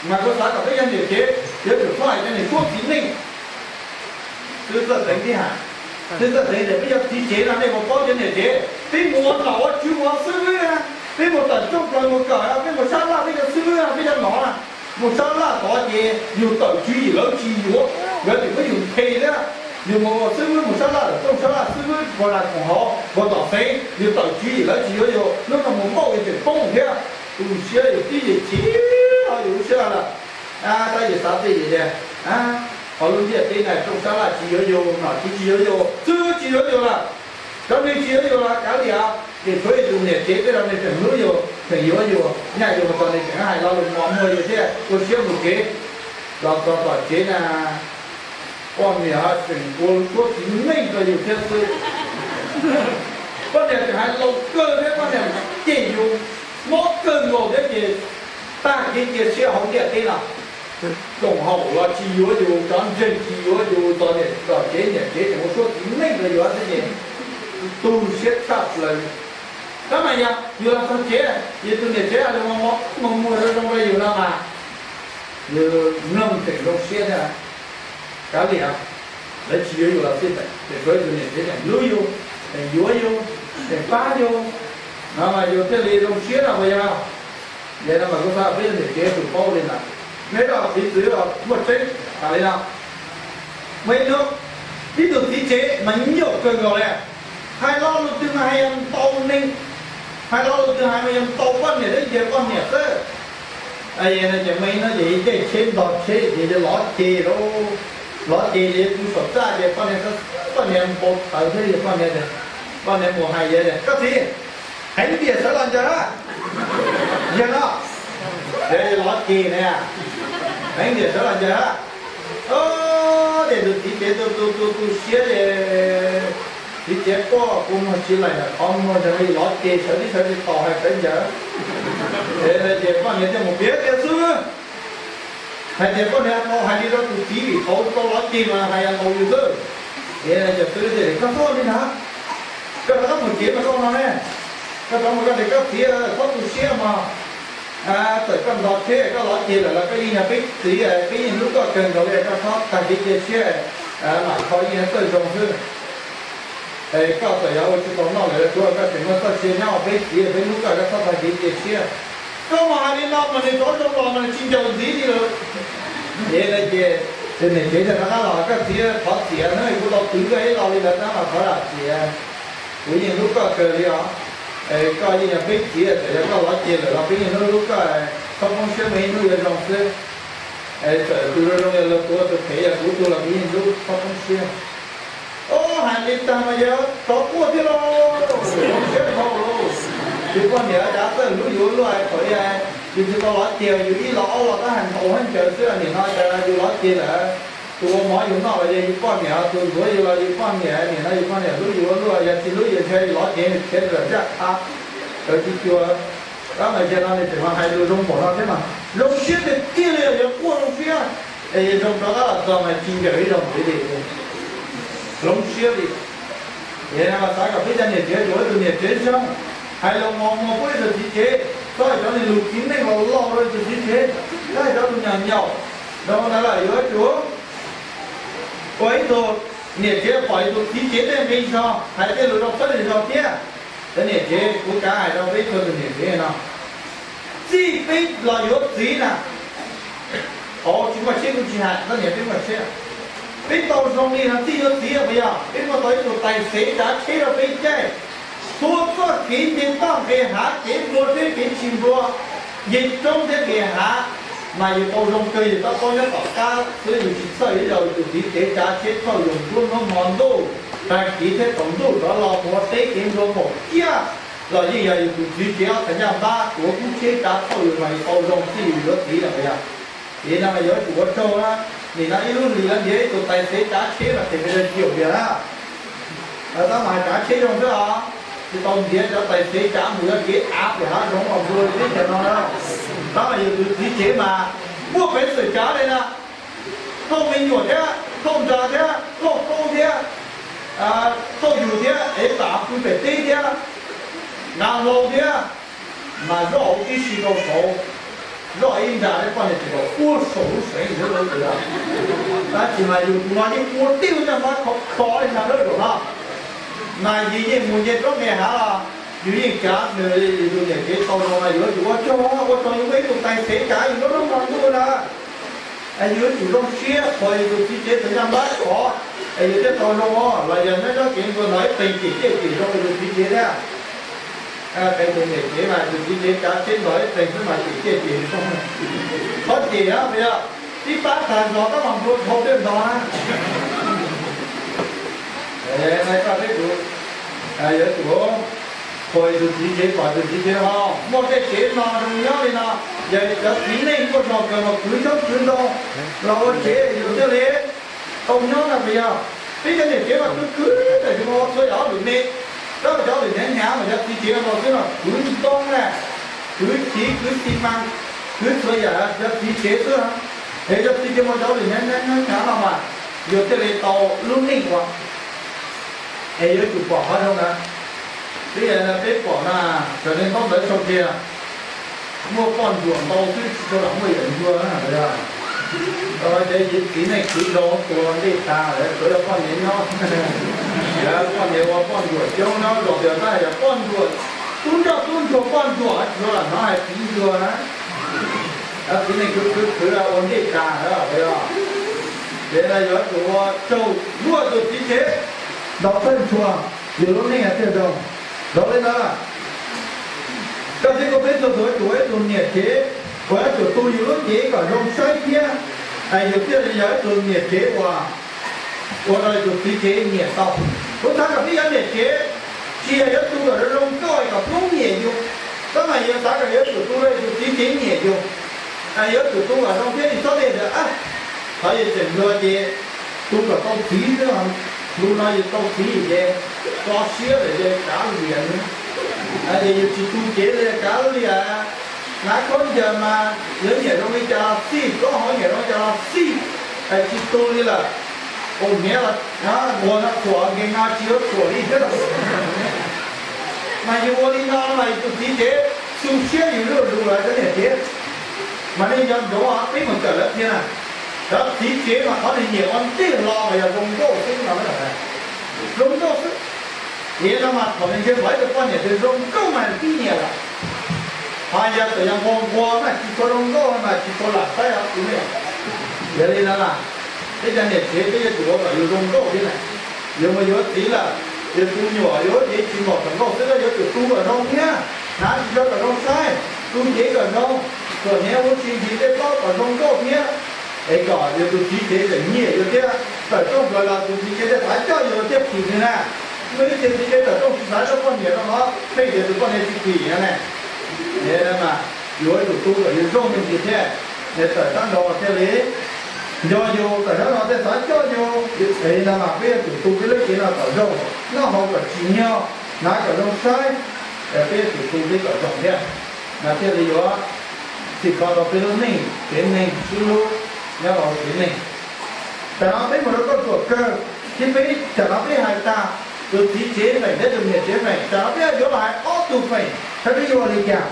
mas kuv xav kom peb yog niam tsev yuav tsum txhob hais cov niag suab txiv neej. Twb txawj teev tib hais, twb txawj teev tias peb yog txiv tsev no nej puas paub cov niam tsev, peb mus ua nom ua tswv ua xib hwb na, peb mus tawm rooj plaws mus kawm, peb mus sab laj peb cov xib hwb na, peb cov nom na, mus sab laj tod ces yus tawm tswv yim lawv tsis yuav, lawv tseem muab yus nthe thiab. Yus mus ua xib hwb mus sab laj tawm rooj sab laj xib hwb puag nram koom haum puag tom xeev, yus tawm tswv yim lawv tsis yuav yus, hnub no mus npauj yus tseem poob thiab. Tu siab yus tib yim chim yus lub siab lawm. Tab yus xav tej yus tias, qhov lub ntiaj teb na rooj sab laj tsis yuav yus, nom tswv tsis yuav yus, xib hwb tsis yuav yus lawm, cov neeg tsis yuav yus los kav liam, ces tshuav yus tus niam tsev tej los nws tseem hlub yus, tseem yuav yus, nyaj yus mus txog nws tseem hais lo lus mos muag yus thiab ua siab mus tsev. Los txog tom tsev na, poj niam tseem ua suab txiv neej rau yus thiab xwb. Poj niam tseem hais laus kawg thiab, poj niam cem yus mob kawg nkaus thiab ces tag kev cia siab hauv ntiaj teb no. Koom haum los tsis yuav yus, cov ntseeg tsis yuav yus, txog niam tsev niam tsev tseem ua suab txiv neej rau yus xwb ces tu siab tshaj plaws. Tab mas yog yus los txog tsev, yus tus niam tsev hais lus mos mos muag zoo zoo rau yus no mas, yus mloog tseem zoo siab thiab. Kav liam, lawv tsis yuav yus los xij peem, ces tsuav yus tus niam tsev tseem hlub yus, tseem yuav yus, tseem pab yus, no mas yus thiaj li zoo siab no puas yog? Yog no mas kuv xav peb niam tsev tsum paub li ntawd. Neb los piv txwv los muaj tseeb tas li no. Muaj ib hnub, ib tug txiv tsev mas nyuaj kawg nkaus li, hais lo lus twg mas hais yog ntau neeg, hais lo lus twg hais mas yog ntau poj niam thiab nrhiav poj niam xwb. Ces muaj ib hnub ces caij tsheb ntog tsheb ces lov ceg lawm, lov ceg ces pw saum txaj ces poj niam, poj niam npau taws thiab ces poj niam, poj niam mus hais yawg tias, koj txiv, heev tiag sawv los ncaws na. Yog no, lov ceg na, heev tiag sawv los ncaws na. Ces tus txiv tsev tu tu tu tu siab ces txiv tsev quaj kua muag tsis laim nram qhov muag, ntshe lov ceg sawv tib sawv tsis tau hais sawv ncaws. Ces poj niam thiaj mus piav tias xib hwb, hais tias poj niam tau hais li rau tus txiv vim thaum tau lov ceg mas hais yog ntaus yus xwb. Ces xib hwb tias koj txhob li ntawd, koj rov qab mus tsev mas koj no ne, koj rov mus koj tias koj txiv txhob tu siab mog, txawm koj ntog tsheb koj lov ceg lawm los koj yeej yog peb txiv, peb yeej hlub koj kawg nkaus li, koj txhob tag kev cia siab, mam kho yeej txawj zoo xwb. Es koj txawm yog ua tsis tau noj lawm tsuav koj tseem muaj txoj sia nyob ua peb txiv peb hlub koj, koj txhob tag kev cia siab. Koj mus hais li no mas nws rov zoo los mas nws tsis ncaws ntxiv li lawm. Ces tus niam tsev thiaj rov qab los, koj txiv thov txim nawb, kuv tau twv koj ib lo li ntawd tab mas thov zam txim, kuv yeej hlub koj kawg li os. Koj yeej yog peb txiv, txawm yog koj lov ceg lawm los peb yeej hlub hlub koj, txhob poob siab, muaj ib hnub yuav zoo xwb. Txawm tus zoo zoo yog luag tus, tus phem yog kuv tug los kuv yeej hlub, txhob poob siab. Hais li tag mas yog rov quaj thiab lauj, zoo siab dhau lauj. Yus poj niam cas txawj hlub yus ua luaj, thaum yus tsis tau lov ceg yus ib lo ob lo tab hais ntaus hab ncaws xwb, nim no cas yus lov ceg lawm. Tus ua mov yus noj los yog yus poj niam, tus ntxuav yus los yus poj niam, nim no yus poj niam hlub yus ua luaj, yog tsis hlub yus ntshe yus lov ceg nws khiav ntawm zaj qha, tawv tsis cua. Tab mas yog no nws tseem hais lus zoo npaum no thiab mas zoo siab tiag tiag li, yog quaj zoo siab. Es yog zoo rov qab los txog mas tsis ncaws ib zaug ntxiv li, hloov siab li. Ces xav kom peb cov niam tsev yuav ib tug niam tsev zoo, hais lus mos muag puab ib tug txiv tsev, txhob hais cov niag lus txiv neej los laug rau ib tug txiv tsev, txhob hais cov lus nyaum nyaum rau ntawd lawm yuav tsum ua ib tug niam tsev pom ib tug txiv tsev tej nqi zog, hais tej lus rau txhob li zog thiab. Cov niam tsev, kuv kav hais rau peb txhua tus niam tsev no, txij peb los yuav txiv na, tsis muaj siab kuv tsis hais, koj niam peb muaj siab. Peb tau zoo li no txij yuav txiv puas yog? Peb muaj tau ib tug tais xev tsav tsheb rau peb caij, txhua txoj kev nce toj nqis hav, kev nplua thiab kev tsis nplua, nce roob thiab nqis hav, mas yus tau zoo kawg, yus tau paub nyob tom qab xwb, yus tsis txhawj ib zaug yus tus txiv tsev tsav tsheb thauj yus nruab hnub hmo ntuj, tag kis thiab tsaus ntuj rov los mus ua teb kev nplua npaum ciaj los yeej yog yus tus txiv tsev ob txhais ncaj npab tuav kub tsheb tsav thauj yus mas yus tau zoo txij yus yuav txiv lawm yog. Ces no mas yuav tsum ua tsaug na, nim no ib lub hlis lawv ntiav ib tug tais xev tsav tsheb mas tes me da cium tiag na. Tab mas hais tsav tsheb zoo xwb os, tsis tau ntiav cov tais xev tsav mus yuav kev av pem hav zoov los nplua teb chaws no na. Tab mas yus tus txiv tsev mas muaj peev xwm tsav li na, thauj me nyuam thiab, thauj nra thiab, thauj koob thiab, thauj yus thiab, ev pam pw pem teb thiab, nqa hlau thiab, mas zoj hauv tib si rau saud, zoj ib nra thiab poj niam tsis tau ua saum lub seev xwb. Tab sis mas yus tus no yeej ua tib lub ncaj npab khov kho li no lawm no. Mas yus yeej mus nce roob nqis hav los yus yeej tsav nws, yus tus niam tsev tau zoo mas yus yuav tsum ua tsaug, ua tsaug yus muaj ib tug tais xev tsav yus nruab hnub hmo ntuj na. Yus yuav tsum zoo siab qhuas yus tus txiv tsev tus ncaj npab khov, es yus thiaj tau zoo os. Los yog nyob nyob kev nplua ntawd ib teeg cem ciaj cem zoo yus tus txiv tsev thiab. Qee tus niam tsev mas tus txiv tsev tsav tsheb ntog ib teeg xwb mas cem ciaj cem zoo, qhov cem na puas yog? Tib pab tag zog tab mas nplua dhau thiaj ntog na. Koj peb kuv yuav tsum qhuas yus tus txiv tsev, pom tus txiv tsev ho muaj tej kev no zoo nyob li no. Yog cov txiv neej muaj zog kawg mas kwv xyoob kwv ntoo los ua tsev yus thiaj li tau nyob na puas yog? Peb cov niam tsev mas kwv kwv txawm tsis muaj txhua yam ob lwm me, tab mas cov lwm hnyav hnyav mas cov txiv tsev no xwb no kwv ntoo na, kwv chiv kwv xi mas, kwv txhua yam cov txiv tsev xwb. Es cov txiv tsev muaj cov lwm hnyav hnyav no mas yus thiaj li tau lub neej ua. Es yuav tsum pom qhov zoo na. Twb yog peb pom na, raws li ntaub ntawv sau tiag, muaj poj ntsuam ntau xwb tsis tshua lam muaj yawm ntsuag na. Cov txiv neej khwv zoo tua ntej tas lawm, tsuav yog poj niam nyob, poj niam ua poj ntsuam coob nyob, zoo tias tab yog poj ntsuam, tub nroj tub ntsuag poj ntsuam tsis tshua lam hnov hais txiv ntsuag na. Cov txiv neej khwv khwv khwv ua ntej tas lawm. Ces yuav tsum ua tsaug luaj tus txiv tsev ntaus thawj ntshua, yus lub neej thiaj zoo. Zoo li ntawd, koj thiab kuv peb txhua tus yuav tsum ua ib tug niam tsev uas yuav tsum tu yus lub cev kom zoo saib thiab, yus thiaj li yog ib tug niam tsev uas ua rau yus tus txiv tsev nyiam tau. Kuv xav kom peb cov niam tsev tsis yog yuav tu kom zoo zoo nkauj kom poob nyiam yus, tab mas yus xav kom yuav tsum tu rau yus tus txiv tsev nyiam yus. Yuav tsum tu kom zoo thiab, tsis txhob tias tias, qhov yus tseem hluas ces tu kom tau txiv xwb, lub no yus tau txiv ces tso siab lawm ces kav liam. Ces yus tsis tu cev li kav liam. Hnav khaub ncaws mas yuav nyiam zoo li cas los xij, plaub hau nyiam zoo li cas los xij, tsis tu li lawm. Ua niam los ua no txhuam nkees no tsis yuav txhuam li thiab. Mas yus ua li no mas yus tus txiv tsev xu siab yus zuj zus lawm cov niam tsev. Mas nej nco ntsoov peb mus kawm lawv qhia na, cov txiv tsev mas qhov nws nyiam ua ntej hlo mas yog zoo nkauj xwb no. Zoo nkauj xwb. Yog no mas thaum nws ntshe pom ib tug poj niam twg zoo nkauj mas nws twb nyiam lawm. Ho yog txawm yog nquag nquag mas tsis tshua zoo nkauj mas tsis tshua lam saib os kuv ne. Yog li no mas peb cov niam tsev peb yuav tsum ua kom yus zoo nkauj thiab na. Yus mus yuav txiv lawm, yus tus me nyuam yuav cev tsis npaum thaum nkauj xwb, yuav tsum tu kom zoo thiab, hnav tsis tshua kom zoo saib, tu cev kom zoo, txhuam hniav huv si ntsis tej plaub kom zoo nkauj thiab, es kom yus tus txiv tsev tseem nyiam yus thiab. Tawm rooj plaws los tus txiv tsev thiaj xav coj yus thiaj phim nws na. Muaj ib txhia txiv tsev tawm rooj tsis xav coj poj niam rau qhov pheej tias tus poj niam tsis phim na. Mas yuav tsum tu kom yus zoo me ntsis thiab, nws tawm sab nraud thiaj li nco yus, tawm sab nraud thiaj xav coj yus. Es no mas peb yuav tsum tu peb lub cev no kom zoo, noj haus kom tsim nyog, hnav kom zoo saib, peb yuav tsum tu peb kom zoo thiab, mas thiaj li yuav txhim kho tau peb lub neej tsev neeg sib hlub nyob rau hauv tsev neeg. Tam no peb mus rau kauj ruam kawg, thiab peb tam no peb hais tag, tus txiv tsev feem thiab tus niam tsev feem, tsam no peb yuav los hais ob tug feem saib peb yuav ua li cas.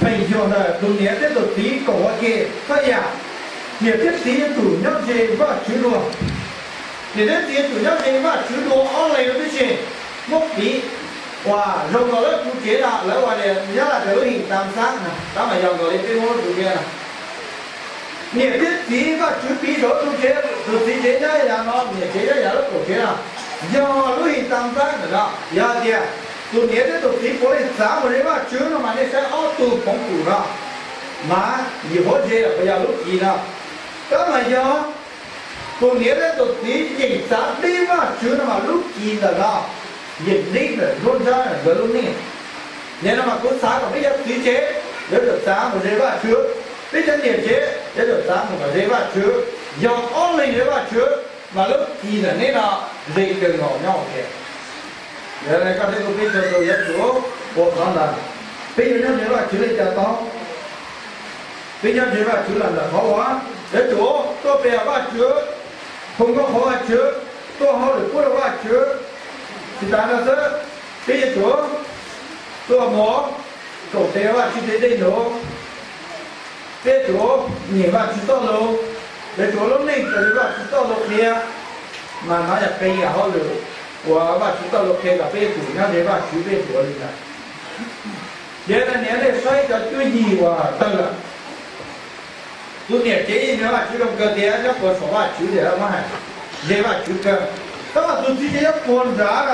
Feem xyuam ntawm tus niam thiab tus txiv koom ua ke, thaj yam niam thiab txiv yuav tsum nyob ze Vajtswv dua. Niam thiab txiv yuav tsum nyob ze Vajtswv dua ob leeg tib si. Muab piv uas zoo nkaus lawv tus tsev no, lawv ua li Nyab Laj tias lub him tam xab no, tab mas yog nkaus li peb Hmoob lub tus tsev no. Niam thiab txiv, Vajtswv piv txog tus txiv tsev nyob yav no, niam tsev nyob yav lub koom tsev no, yog lub him tam xab ntawm no. Yog hais tias tus niam thiab tus txiv puav leej txav mus ze Vajtswv no mas nej saib ob tug poov kum no, mas yim huab ze los puas yog lub kis no. Tab mas yog tus niam thiab tus txiv yeem txav deb Vajtswv no mas lub kis ntawm no yeem deb ntawm nruab nrab nkawd lub neej. Yog no mas kuv xav kom peb cov txiv tsev yuav tsum txav mus ze Vajtswv, peb cov niam tsev yuav tsum txav mus kom ze Vajtswv. Yog ob leeg ze Vajtswv mas lub kis ntawm neb no ze kawg nkaus nyob ua ke. Yog li koj thiab kuv peb txhua tus yuav tsum ua qhov ntawd. Peb yuav nyob ze Vajtswv li cas tau? Peb nyob ze Vajtswv los ntawm qhov uas yuav tsum tuaj pe Vajtswv, hu nkauj qhuas Vajtswv, tuaj hauj lwm pub rau Vajtswv. Tsis tas no xwb, peb yuav tsum tuaj mus koom tes Vajtswv tej dej num, peb yuav tsum nyeem Vajtswv txoj lus, yuav tsum ua lub neej raws li Vajtswv txoj lus qhia. Mas no yog qee yam hauj lwm uas Vajtswv txoj lus qhia kom peb yuav tsum nyob ze Vajtswv peb yuav tsum ua li ntawd. Yog li ntawd nej saib cov cuab yig uas tawg lawm, tus niam tsev yeej nyob Vajtswv zoo kawg tiag, nyob puag saum Vajtswv tiag muab hais, ze Vajtswv kawg. Tab mas tus txiv tsev nyob puag nrad,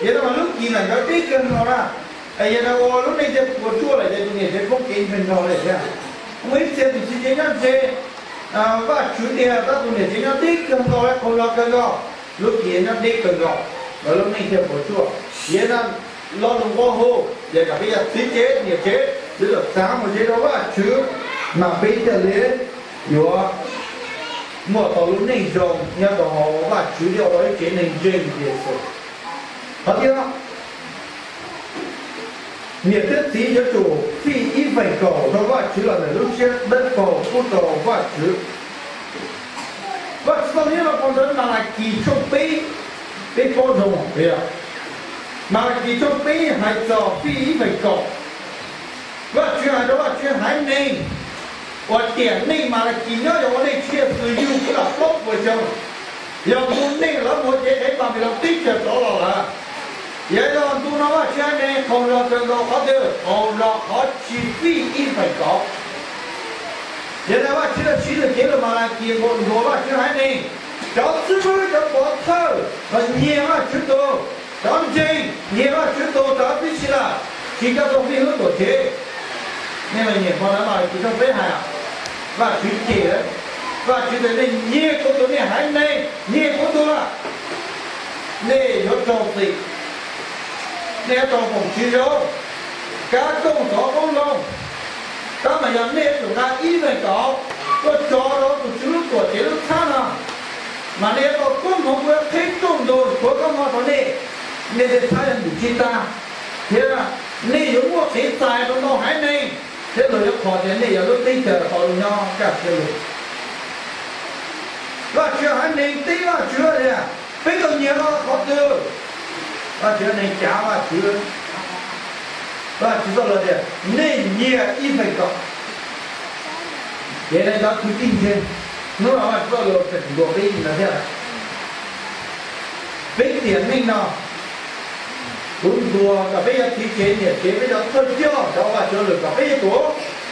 yog no mas lub kis ntawm nkawd deb kawg nkaus na, yog no ua lub neej thiaj puas tsuaj lawm ces tus niam tsev poob kev nrog li thiab. Muaj ib txhia tus txiv tsev nyob ze Vajtswv tiag tab tus niam tsev nyob deb kawg nkaus, qaug zog kawg nkaus, lub kis nyob deb kawg nkaus, nkawd lub neej thiaj puas tsuaj. Yog no lo lus nqua hu, yog kom peb yog txiv tsev niam tsev yuav tsum txav mus ze rau Vajtswv, mas peb thiaj li yuav muaj tau lub neej zoo nyob rau hauv Vajtswv thiab ua tau ib tsev neeg ntseeg Yexus. Qhov thib ob, niam thiab txiv yuav tsum fij ib feem kaum rau Vajtswv los ntawm lub siab dawb paug pub rau Vajtswv. Vajtswv txoj lus nyob rau phau ntawv Malakis tshooj peb, peb paub zoo os. Malakis tshooj peb hais txog fij ib feem kaum. Vajtswv hais rau Vajtswv haiv neeg uas tiam neej Malakis nyob, yog ua neej tsis yog xwm yug puv nram plaub puas xyoo, yog ntu neej lawv mus cev ev Npanpiloos teb chaws rov los lawm. Yog yog ntu no Vajtswv haiv neeg qaug zog kawg nkaus qhov twg? Qaug zog qhov tsis fij ib feem kaum. Yog li Vajtswv tau siv lwm cev lus Malakis nqua hu Vajtswv haiv neeg, cov xib hwb, cov pov thawj los nyiag Vajtswv tus, cov ntseeg nyiag Vajtswv tus, cov tib si lawm tsis coj tau fij hlub tuam tsev. Nej los nyeem phau ntawv Malakis tshooj peb hais, Vajtswv cem, Vajtswv tias nej nyiag kuv tus, nej haiv neeg nyiag kuv tus lawm, nej yuav raug txim, nej yuav raug foom tsis zoo, kab kooj xov qoob loo. Tab mas yog nej yuav tsum nqa ib feem kaum tuaj tso rau tus Tswv lub tuam tsev lub txhab no, mas nej yuav tau koob hmoov, kuv yuav qhib rooj ntug tshuav koob hmoov rau nej, nej tej txhab yuav ntws tsis tag, thiab nej yuav muaj kev txais rau ntau haiv neeg, thiab luag yuav qhos tias nej yog lub teb chaws tau nyob kaj siab lug. Vajtswv haiv neeg teb Vajtswv tias, peb tau nyiag los qhov twg? Vajtswv haiv neeg cav Vajtswv, Vajtswv txoj lus tias nej nyiag ib feem kaum. Ces nej cov kwv tij ntseeg, hnub no Vajtswv txoj lus tseem ntuas peb li ntawd thiab. Peb tiam neej no, kuv ntuas kom peb cov txiv tsev niam tsev, peb cov thawj coj cov Vajtswv lwm kom peb yuav tsum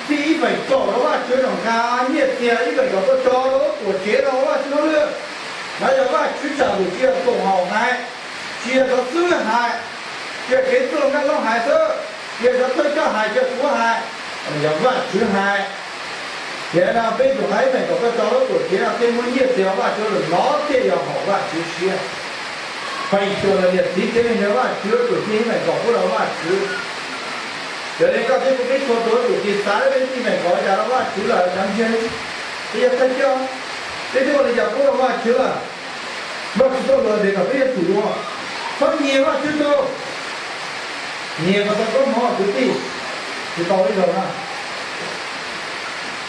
fij ib feem kaum rau Vajtswv, nqa nyiaj txiag ib feem kaum tuaj tso rau lub tuam tsev rau Vajtswv hauj lwm. No yog Vajtswv txoj lus, tsis yog koom haum hais, tsis yog cov xib hwb hais, tsis yog kev txwj laug Nkaj Loob hais xwb, tsis yog cov thawj coj hais, tsis yog kuv hais, yog Vajtswv hais. Ces no peb tsum nqa ib feem kaum tuaj tso lub tuam tsev no thiaj muaj nyiaj txiag, Vajtswv lwm no thiaj yog haum Vajtswv siab. Feem xyuam ntawm niam txiv tsev neeg ntseeg Vajtswv yuav tsum fij ib feem kaum pub rau Vajtswv. Yog li koj thiab kuv peb txhua tus yuav tsum tsis xav peb fij feem kaum li cas rau Vajtswv lawm, cov ntseeg, peb yog thawj coj, peb twb ua li cas pub rau Vajtswv lawm? Vajtswv txoj lus tias kom peb yuav tsum ua, txhob nyiag Vajtswv tus. Nyiag kom tau koob hmoov kwv tij, tsis tau ib zaug na.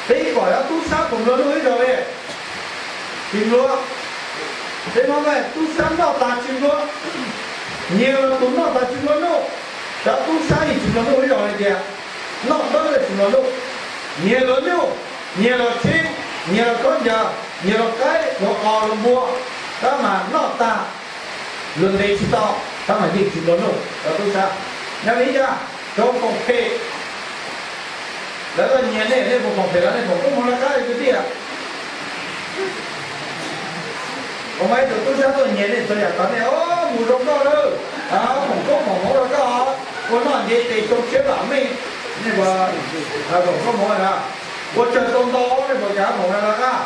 Peb pom cov tub sab puas mluav nuj ib zaug li? Tsis mluav. Peb Hmoob tub sab noj tas tsis nplua, nyias los tus noj tas tsis nplua nuj. Cov tub sab yeej tsis nplua nuj ib zaug li tias noj dawb los tsis nplua nuj, nyias los nyuj, nyias los tsheb, nyias los khaub ncaws, nyias los qaib los qos los npua, tab mas noj tas luag ntes tsis tau, tab mas yeej tsis nplua nuj cov tub sab. Yog li cas? Rau foom phem. Lawv tuaj nyiag nej, nej puas foom phem los nej foom koob hmoov rov qab li kwv tij? Ua mas ib tug tub sab tuaj nyiag nej txhua yam tod nej mus zoo nkauj lawm, foom koob foom hmoov rau koj, ua noj nce tes xyoo tshiab lam meej, nej puas foom koob hmoov na? Ua tsawg tau ntau nej puas kam foom rov qab?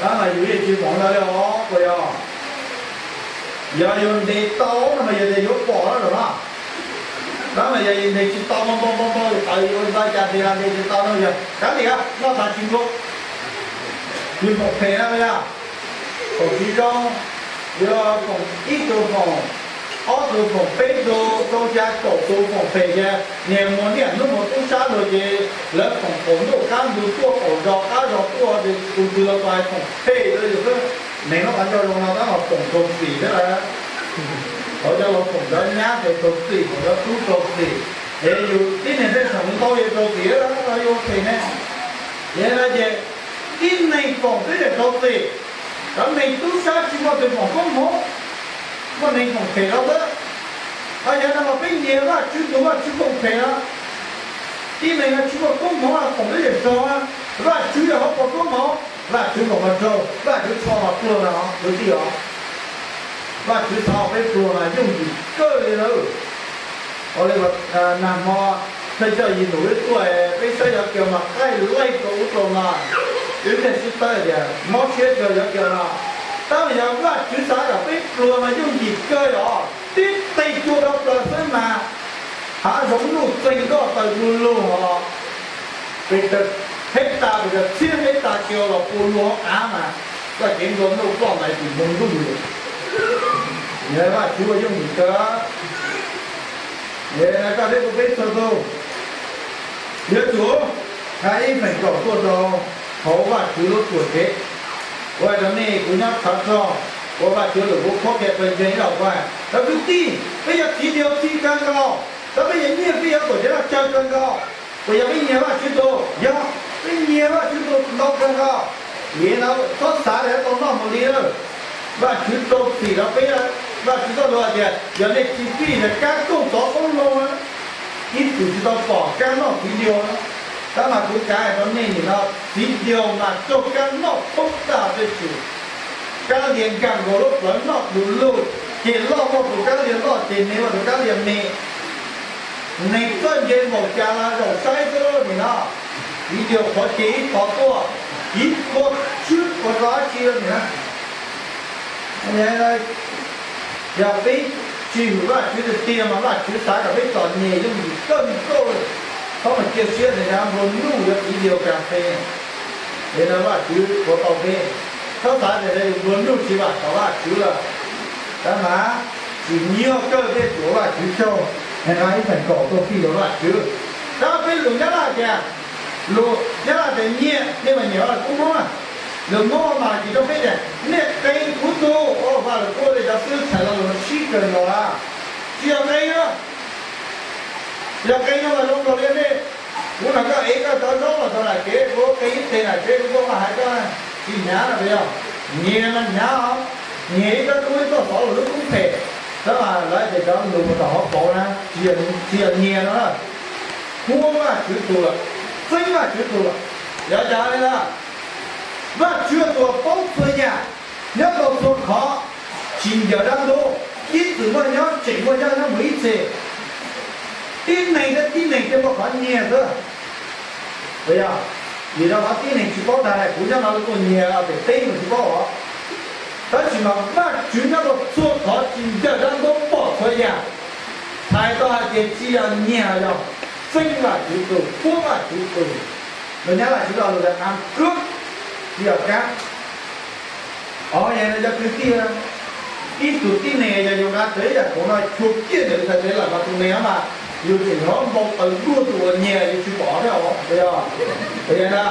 Tab mas yus yeej tsis foom ntau li os, puas yog? Yog yus ntes tau no mas yog tias yuav pom lawm na. Tab mas yog yus ntes tsis tau, npau npau npau yus tawv yus ua cas ntes los ntes tsis tau no yog kav liam, noj tas tsis nplua. Yus foom phem na yog foom tsis zoo, yog foom ib tug foom, ob tug foom, peb tug, rau xya kaum tus foom phem ces niag muag niaj hnub mus tub sab dua ces lawv foom qaum ntuj qab ntug tuaj, qaum zos qab zos tuaj, tus twg los tau hais foom phem rau yus xwb. Neeg lub qhov ncauj zoo no tab mas foom rau txim thiab lawm. Thaum cov laus foom cov nyab ces rau txim, foom cov tub rau txim, es yus tib neeg pheej foom ntau ces rau txim los yus ua phem ne. Yog li no ces tib neeg foom twb yog rau txim, cov neeg tub sab tsis muaj tus foom koob hmoov, muaj neeg foom phem rau xwb. Yog no mas peb nyiag Vajtswv tus, Vajtswv foom phem no, tib neeg no tsis muaj koob hmoov foom twb yog raug, Vajtswv yog hauv paus koob hmoov, Vajtswv foom mas raug, Vajtswv txho mas pluag no kwv tij os. Vajtswv txho peb pluag mas yooj yim kawg li lawm. Ua li nag hmo thawj coj Yis Nus wb tuaj, peb saib cov kiaus mas qaij laij rau ub rau no, wb thiaj sib tawb tias mob siab kawg cov kiaus no. Tab mas yog Vajtswv xav kom peb pluag mas yooj yim kawg os, tib teg cua rau plaws xwb mas hav zoov nuj txeeg nkoj taws du lug os. Pes tsawg hej tas, pes tsawg txhiab hej tas kiaus los pua luag hauv av mas koj cev ntua ntuj ploj ntais tim npoo ntuj li. Yog Vajtswv ua yooj yim kawg. Koj thiab kuv peb txhua tus yuav tsum hais ib feem kaum tuaj rau hauv Vajtswv lub tuam tsev. Kuv hais rau nej, kuv nyob txhawv rog, ua Vajtswv lwm kuv qhuab qhia pes ntseeg ib los kuv hais, cov kwv tij, peb yuav txiv diaus txi kawg nkaus, cov peb yuav nyiaj peb yuav tuam tsev no tsawg kawg nkaus, puas yog peb nyiag Vajtswv tus? Yog, peb nyiag Vajtswv tus ntau kawg nkaus. Vim no txhob xav tias tau noj mus li lawm. Vajtswv rau txim rau peb, Vajtswv txoj lus hais tias yog nej tsis fij rau kab kooj txov qoob loo, ib txwm tsis tau pom kab noj txiv diaus. Tab mas kuv kav hais rau nej nim no, txiv diaus mas raug kab noj thoob tag tej tswm. Kab lias nkag nkaus lub plawv noj du lug, ceg loj muaj tus kab lias loj, ceg me muaj tus kab lias me. Neeg txawj ntse npaum cas los zaum saib xwb nim no. Txiv diaus qhuav ceg ib qho tuaj, kiv qhuav swb qhuav rau dab tsi nim no. Yog peb tsis hwm Vajtswv tiag tiag mas Vajtswv xav kom peb txom nyem yooj yim kawg nkaus li. Txhob mus cia siab tias nplua nuj yuav txiv diaus kas fes, es no Vajtswv ua tau peb. Txhob xav tias yus nplua nuj tsis vam tau Vajtswv lawm. Tab mas tsim nyog kawg thiaj tsuav Vajtswv tsaug, es no ib feem kaum tuaj fij rau Vajtswv. Tab peb lus Nyab Laj tias, lus Nyab Laj tias nyiaj, nej mas nyiam Vaj Lwm Kub Hmoob na. Lus Hmoob mas ces rau peb tias nej qee kuv tug, Vaj Lwm Kub li cov xib hwb txhais lo lus no sib kawg nkaus lawm. Tsis yog qee na, yog qee no mas zoo nkaus li nej, kuv nrog koj ev koj cov zaub los rau nram kev, kuv qee ib teg nram tsev kuv tuaj mas hais koj, tsis hnyav no puas yog? Nyiag mas hnyav os, nyiag ib rab kub ib txoj xov los lub kub phem. Tab mas lawv tias cov lus mus tom hauv paus na, tsis yog nyiag no na, huab Vajtswv tus lawm, txeeb Vajtswv tus lawm. Yog cas li na? Vajtswv tus paub txhua yam, nyob rau txhua qhov, tsis ncaws dab ntub, ib txwm muaj nyob, tseem muaj nyob, nyob mus ib txhis. Tib neeg thiab tib neeg thiaj muaj qhov nyiag xwb. Puas yog? Vim rau qhov tib neeg tsis paub tag, kuv nyob no kuj nyiag pem teb mas tsis paub os. Tab sis mas Vajtswv nyob rau txhua qhov, tsis ncaws dab ntub, pom txhua yam. Hais tau hais tias tsis yog nyiag, yog txeeb Vajtswv tus, huab Vajtswv tus. Lus Nyab Laj siv lo lus tias ăn cướp, tsis yog kab. Os, yog no cov kwv tij, ib tug tib neeg yog yus nqa tau ib yam khoom no chua kiag ntawm txhais tes lawm mas tus neeg no mas yus tseem nyob npau taws duaj tus uas nyiag yus tsis pom thiab os, puas yog? Puas yog na?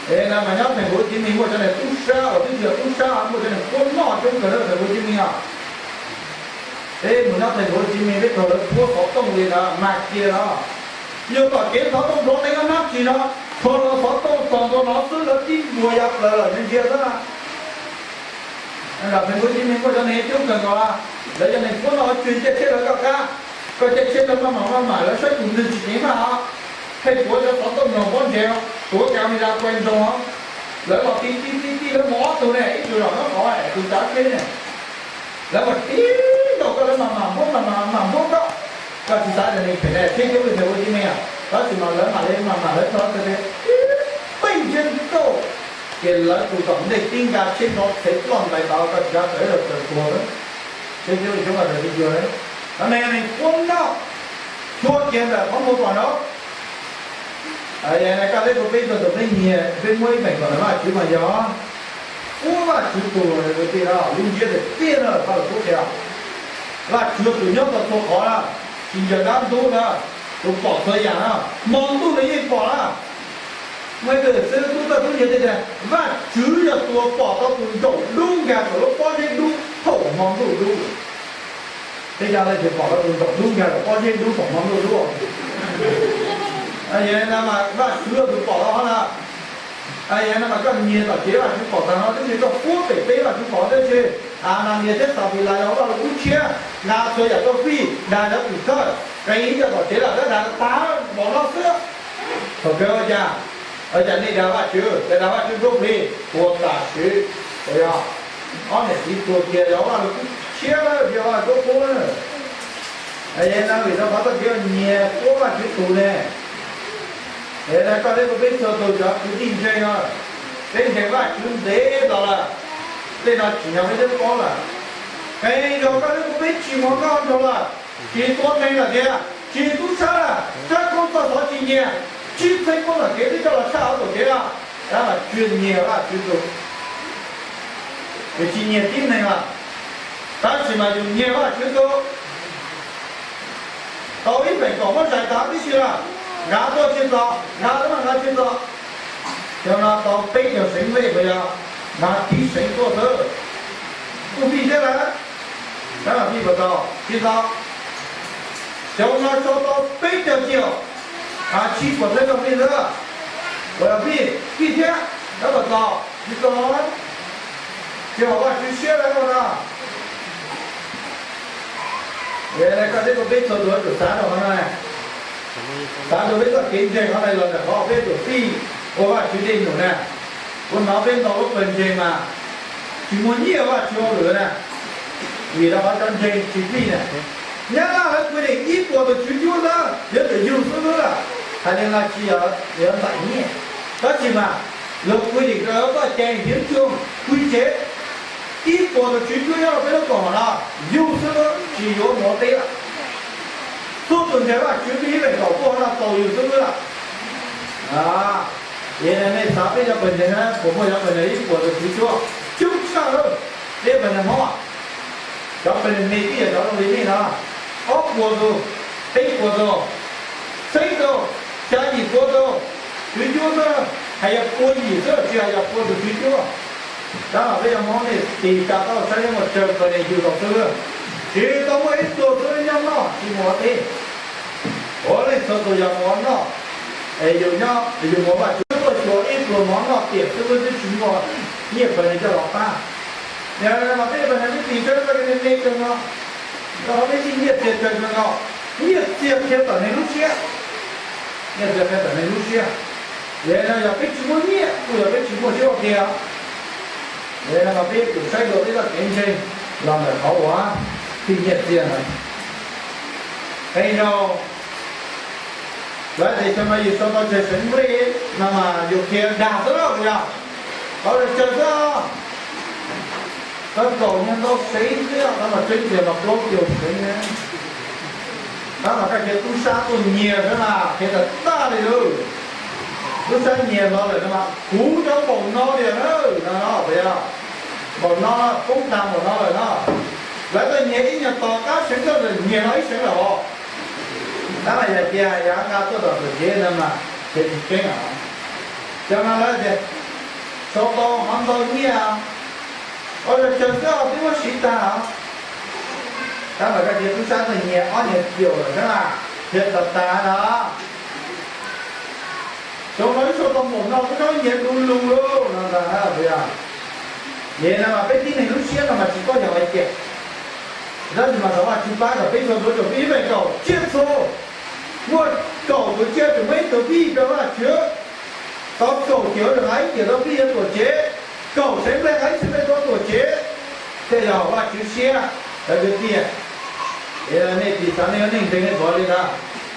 Es no mas nyob thành phố Hồ Chí Minh muaj cov neeg tub sab uas twb tsis yog tub sab, muaj cov neeg puab noj coob kawg na thành phố Hồ Chí Minh os. Peb mus nyob thành phố Hồ Chí Minh peb raug lawv puab xov tooj li na mag kiag no. Yog tom kev xov tooj nrov ntev no nab tsis no, rho lawv xov tooj txog ntua no xwb lawv tib npuas ya plaws lawm ntsia xwb na. Nram thành phố Hồ Chí Minh muaj cov neeg coob kawg nkaus, lawv cov neeg puab noj tswv ntiaj teb lawv koj qab, koj caij tsheb lawv maj mam maj mam lawv saib tus neeg tsis ceev maj os. Pheej tuav cov xov tooj nrog pob ntseg, tuav camera quay drone, lawv los ti ti ti ti lawv mus ob tug ne ib tug zaum nyob qhov tus tsav tsheb ne. Lawv mas tib nkaus koj lawv mam mam npuab mam mam mam npuab koj. Koj tsis xav tias neeg phem ne tsheb coob li thành phố Hồ Chí Minh, tab sis mas lawv mam li mam mam lawv txog tias tib peej ntshiab ntawd ces lawv tus tom ntej tib nka tsheb nrov txhev ploj ntais tod koj tsis xav tawm los txawm tuag. Tsheb coob li coob li raws li cuag, cov neeg puab noj txhua kiag ntawm qhov muag pom no. Koj teb tus peb txog tus peb nyiag peb muab ib feem kom ntawm Vajtswv mas yog puab Vajtswv tus kwv tij no lub ntsiab tiag tiag no Pajlug qhia. Vajtswv tus nyob tau txhua qhov na, tsis ncaws dab ntub na, tus pom txhua yam na, hmo ntuj nws yeej pom na. Muaj ib tug xib hwb tub txawj tub nyiag tias Vajtswv yog tus uas pom tau tus ntsaum dub nkag saum lub pob zeb dub thaum hmo ntuj dub. Tej yog leej twg pom tau tus ntsaum dub nkag saum pob zeb dub thaum hmo ntuj dub? Yog no mas Vajtswv yog tus pom tau na. Yog no mas koj nyiag tom tsev Vajtswv pom tag no, tab sis koj puab pem teb Vajtswv pom tab sis Ananias thiab Xapilas yog Vajluskub tshiab, nqa txhua yam tuaj fij, dag cov tim thawj, qee ib co tom tsev lawm tab dag tag npaum no xwb. Thaum kawg ua cas, ua cas nej dag Vajtswv, dag Vajtswv nruab plig, ua tam sim, yog ob niam txiv tuag kiag yog Vajluskub tshiab, yog Vajluskub qub. Yog no vim rau qhov koj tseem nyiag puab Vajtswv tus ne. Es koj thiab kuv peb txhua tus cov kwv tij ntseeg no, peb ntseeg Vajtswv ntev los lawm, tej no tsim nyog peb twb paub lawm. Qee zaug koj thiab kuv peb tsis mov noj nrog lawm, tsis tua neeg lawm tiag, tsis tub sab lawm, sab koob txoj xov tsis nyiag, tsis txheeb koob tom kev twb coj los tshaj hauv tom kev no, tab mas tsuas nyiag Vajtswv tus, yus tsis nyiag tib neeg lawm. Tab sis mas yus nyiag Vajtswv tus, tau ib feem kaum muab zais tag tib si lawm, nqa tuaj tsis txog, nqa tuaj mas nqa tsis txog. Xyoo no tau peb caug seev nplej puas yog? Nqa tib seev tuaj xwb. Kuj fij thiab lawm, tab mas fij puas tau? Tsis tau. Xyoo no sau tau peb caug triệu, nqa tsib puas txhiab nkaus nplej xwb. Puas yog fij? Fij thiab, tab puas tau? Tsis tau. Tsis haum Vajtswv siab lawm no. Koj thiab kuv peb txhua tus yuav tsum xav rau qhov no, xav rau peb txoj kev ntseeg qhov no los ntawm qhov peb yuav tsum fij ua Vajtswv dej num na. Kuv hnov peb ntau lub pawg ntseeg mas tsis muaj nyiaj Vajtswv hauj lwm na, vim rau qhov cov ntseeg tsis fij na. Nyab Laj lawv quy định ib puas tus tswv cuab xwb yuav tsum yug xwb lawm, hais li no tsis yog yuav ntxais nyiaj. Tab sis mas luag quy định rau lawv txoj cai hiến chương quy chế, ib puas tus tswv cuab nyob rau peb lub koom haum no yug xwb, tsis yuav mus ua teb lawm. Txhua tus ntseeg Vajtswv fij ib feem kaum puas no txaus yus xwb lawm. Ces nej xav peb cov pawg ntseeg na, puas muaj cov pawg ntseeg ib puas tus tswv cuab coob tshaj lawm? Peb pawg ntseeg Hmoob, cov pawg ntseeg me twb yog cov zoo li nej no, ob puas tus, peb puas tus, xeeb tus, xya yim puas tus tswv cuab xwb, hais yog pua yim xwb tsis hais yog pua tus tswv cuab. Tab mas peb cov Hmoob nej tig tsa taub saib muaj tsawg pawg ntseeg yug tau xwb, tsis tau muaj ib tug xwb nyob noj tsis mus ua teb. Ua leej txhua tus yog mus ua noj, es yus nyob yus mus ua Vajtswv tuaj xyuas ib pluag mov noj tiam xwb twb tsis muaj nyiaj pawg ntseeg coj los pab. Yog mas peb pawg ntseeg peb tig saib txoj kev me me kawg no, rau qhov peb nyiaj txiag tsawg kawg nkaus, nyiaj txiag qhia tawm neeg lub siab, nyiaj txiag qhia tawm neeg lub siab. Yog no yog peb tsis muaj nyiaj kuj yog peb tsis muaj siab ua ke os. Yog no mas peb yuav tsum saib dua peb txoj kev ntseeg los ntawm qhov uas fij nyiaj txiag ntawd. Qee zaug lawv tias xyoo no yus sau tau tsawg seev nplej no mas yus qhia dag xwb los puas yog? Tau tsawg xwb, tau kaum niag ntau seev xwb, tab mas tseeb tiag mas plaub caug seev. Tab mas koj cia tub sab tuaj nyiag xwb mas qhia tag tag li lawm. Tub sab nyiag los lawm no mas kuv cov npaum no li na, no no puas yog? Npaum no, poob tag npaum no lawm no. Lawv tuaj nyiag ib nyuag tos qab seev tuaj lawm nyiag no ib seev lawm os. Tab mas yog cia yog nqa tuaj tom txawm kev no mas qhia tsis tseeb os. Cov no lawv tias Sau tau qhov ntau nyiaj, ob zaug xwb twb muab siv tag. Tab mas koj cia tub sab ntawd nyias ob nyias caum lawm sab, thiaj tag tag no. Xyoo no wb sau tau npaum no, koj nyias du lug lauj no ntag. Yog li no mas peb tib neeg lub siab no mas tsis paub yog hais tias, tab sis mas thov Vajtswv pab kom peb txhua tus, peb ib feem kaum tsiaj txhu, muaj kaum tus tsiaj tseem muaj ib tug fij rau Vajtswv, tau kaum tiam ua nqa ib tiam tau fij yuav tuam tsev, kaum tsev nplej nqa ib tsev nplej tuaj tuam tsev, thiaj yog Vajtswv siab. Cov kwv tij, nej tsis xav nej yuav neej nkeeg nej puas li ntawd?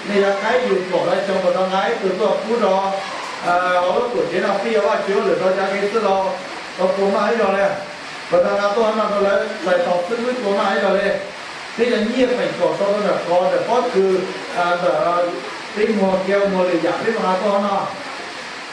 Nej yuav qaib yus kaum lawm xyoo puas tau nqa ib tug tuaj pub rau hauv lub tuam tsev no fij Vajtswv ua lwm tus cov kev xwb los, tau puas maj ib zaug li? Puas tau nqa tuaj no rau lawv txais tos xwb, puas maj ib zaug li? Peb cov nyiaj feem kaum sau rau ntawm qhov ntawm pob kws, ntawm peb muag kiag muag lwm yam peb mus nqa tuaj no,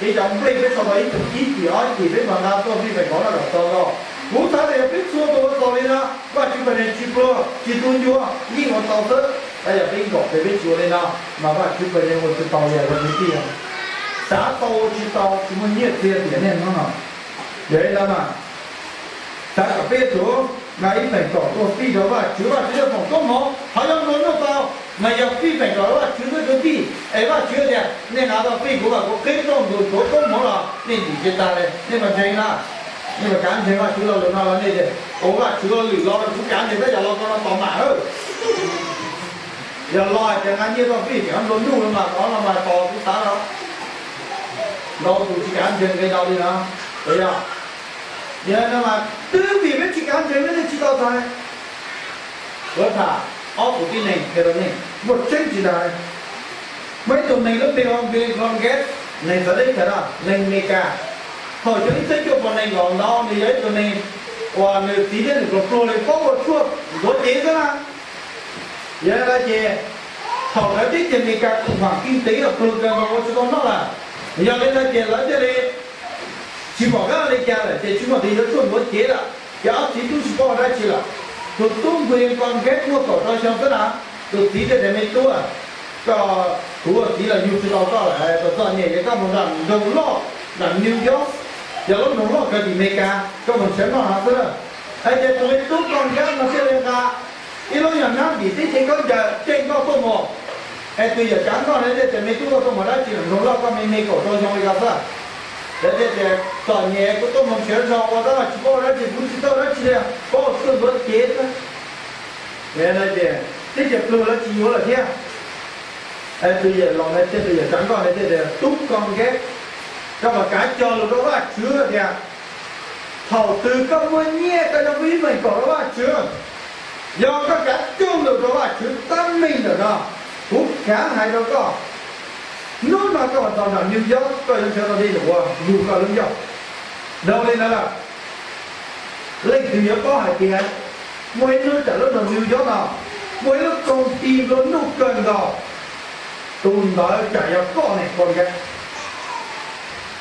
peb cov nplej peb sau tau ib tug ib cim ob cim peb mus nqa tuaj fij feem kaum no kom txaus los. Kuv xav tias yog peb txhua tus ua txaus li no, Vajtswv pawg ntseeg tsis pluag tsis tu ncua, yeej ua tau xwb. Tab yog peb nkaum pes peb tsis ua li no, mas Vajtswv pawg ntseeg ua tsis tau li os kwv tij. Xav tau ua tsis tau, tsis muaj nyiaj txiag tiam neej no no. Yog li ntawd mas xav kom peb yuav tsum nqa ib feem kaum tuaj fij rau Vajtswv, Vajtswv yuav foom koob hmoov. Qhov yuav nplua nuj tau mas yog fij feem kaum rau Vajtswv xwb kwv tij. Es Vajtswv tias nej nqa tuaj fij kuv mas kuv qhib rooj nkaus tuav koob hmoov los nej ntim tsis tas li, nej puas ntseeg na? Nej puas kav ntseeg Vajtswv lo lus no los nej tias, ua Vajtswv lo lus los kuv kav ntseeg tab yog lo ko no tos mam. Yog los hais tias nqa nyiaj tuaj fij tseem nplua nuj mas qhov no mas tos kuv xav los. Ntau tus tsis kav ntseeg nqe no li no. Yog, yog no mas twb vim peb tsis kav ntseeg peb thiaj tsis tau txais. Kuv tham ob tug tib neeg qhia rau nej muaj tseeb tsis dag. Muaj ib tug neeg lub npe hu ua William Grant, neeg txawv teb chaws no, neeg Amelikas. Thaum xyoo ib txhiab cuaj puas nees nkaum ntawd nws yog ib tug neeg uas nws txiv thiab nws pluag pluag li paub ua tshuaj ntxuav cev xwb na. Yog li ntawd ces thaum ntawd teb chaws Amelikas khủng hoảng kinh tế los pluag kawg nkaus ua tsis tau noj lawm. Yog li ntawd ces lawv thiaj li tsis pom qab ua li cas lawm ces tsis muaj tus yuav tshuaj ntxuav cev lawm, ces ob txiv tub tsis paub ua dab tsi lawm. Tus tub William Grant muaj kaum rau xyoo xwb na, tus txiv thiaj tias, me tub, koj, kuv ua txiv los yug tsis tau koj lawm, txom txom nyem ces koj mus nram nroog loj nram New York, yog lub nroog loj kawg tim Amelikas, koj mus nrhiav noj no xwb. Hais tias tus me tub Grant no thiaj li nqa ib lub nyuag nab ntim teb chaws khaub ncaws coj nkoj tuaj mus. Es tus yawm tsav nkoj no thiaj tias, me tub, koj tuaj mus dab tsi nram nroog loj, koj me me kaum rau xyoo li ko xwb? Lawv thiaj tias, txom nyem, kuv tuaj mus nrhiav zog ua tab mas tsis paub ua dab tsi, kuv tsis tau ua dab tsi li, paub tsuag ntxuav cev xwb. Ces teb chaws pluag lawv tsis yuav lawm thiab. Tus yawm laus no thiaj, tus yawm tsav nkoj no thiaj tias, tub Grant, koj puas kav cog lus rau Vajtswv tias thaum twg koj muaj nyiaj koj yuav fij ib feem kaum rau Vajtswv? Yog koj kav cog lus rau Vajtswv tab meeg ntawm no, kuv kav hais rau koj, hnub no koj mus txog nram New York koj yuav nrhiav tau dej num ua yug koj lub ncauj. Dhau li ntawd lawm, leej twg yuav paub hais tias muaj ib hnub nram lub nroog New York no muaj ib lub koog ti nplua nuj kawg nkaus, tus ntawd tsam yog koj ne Grant.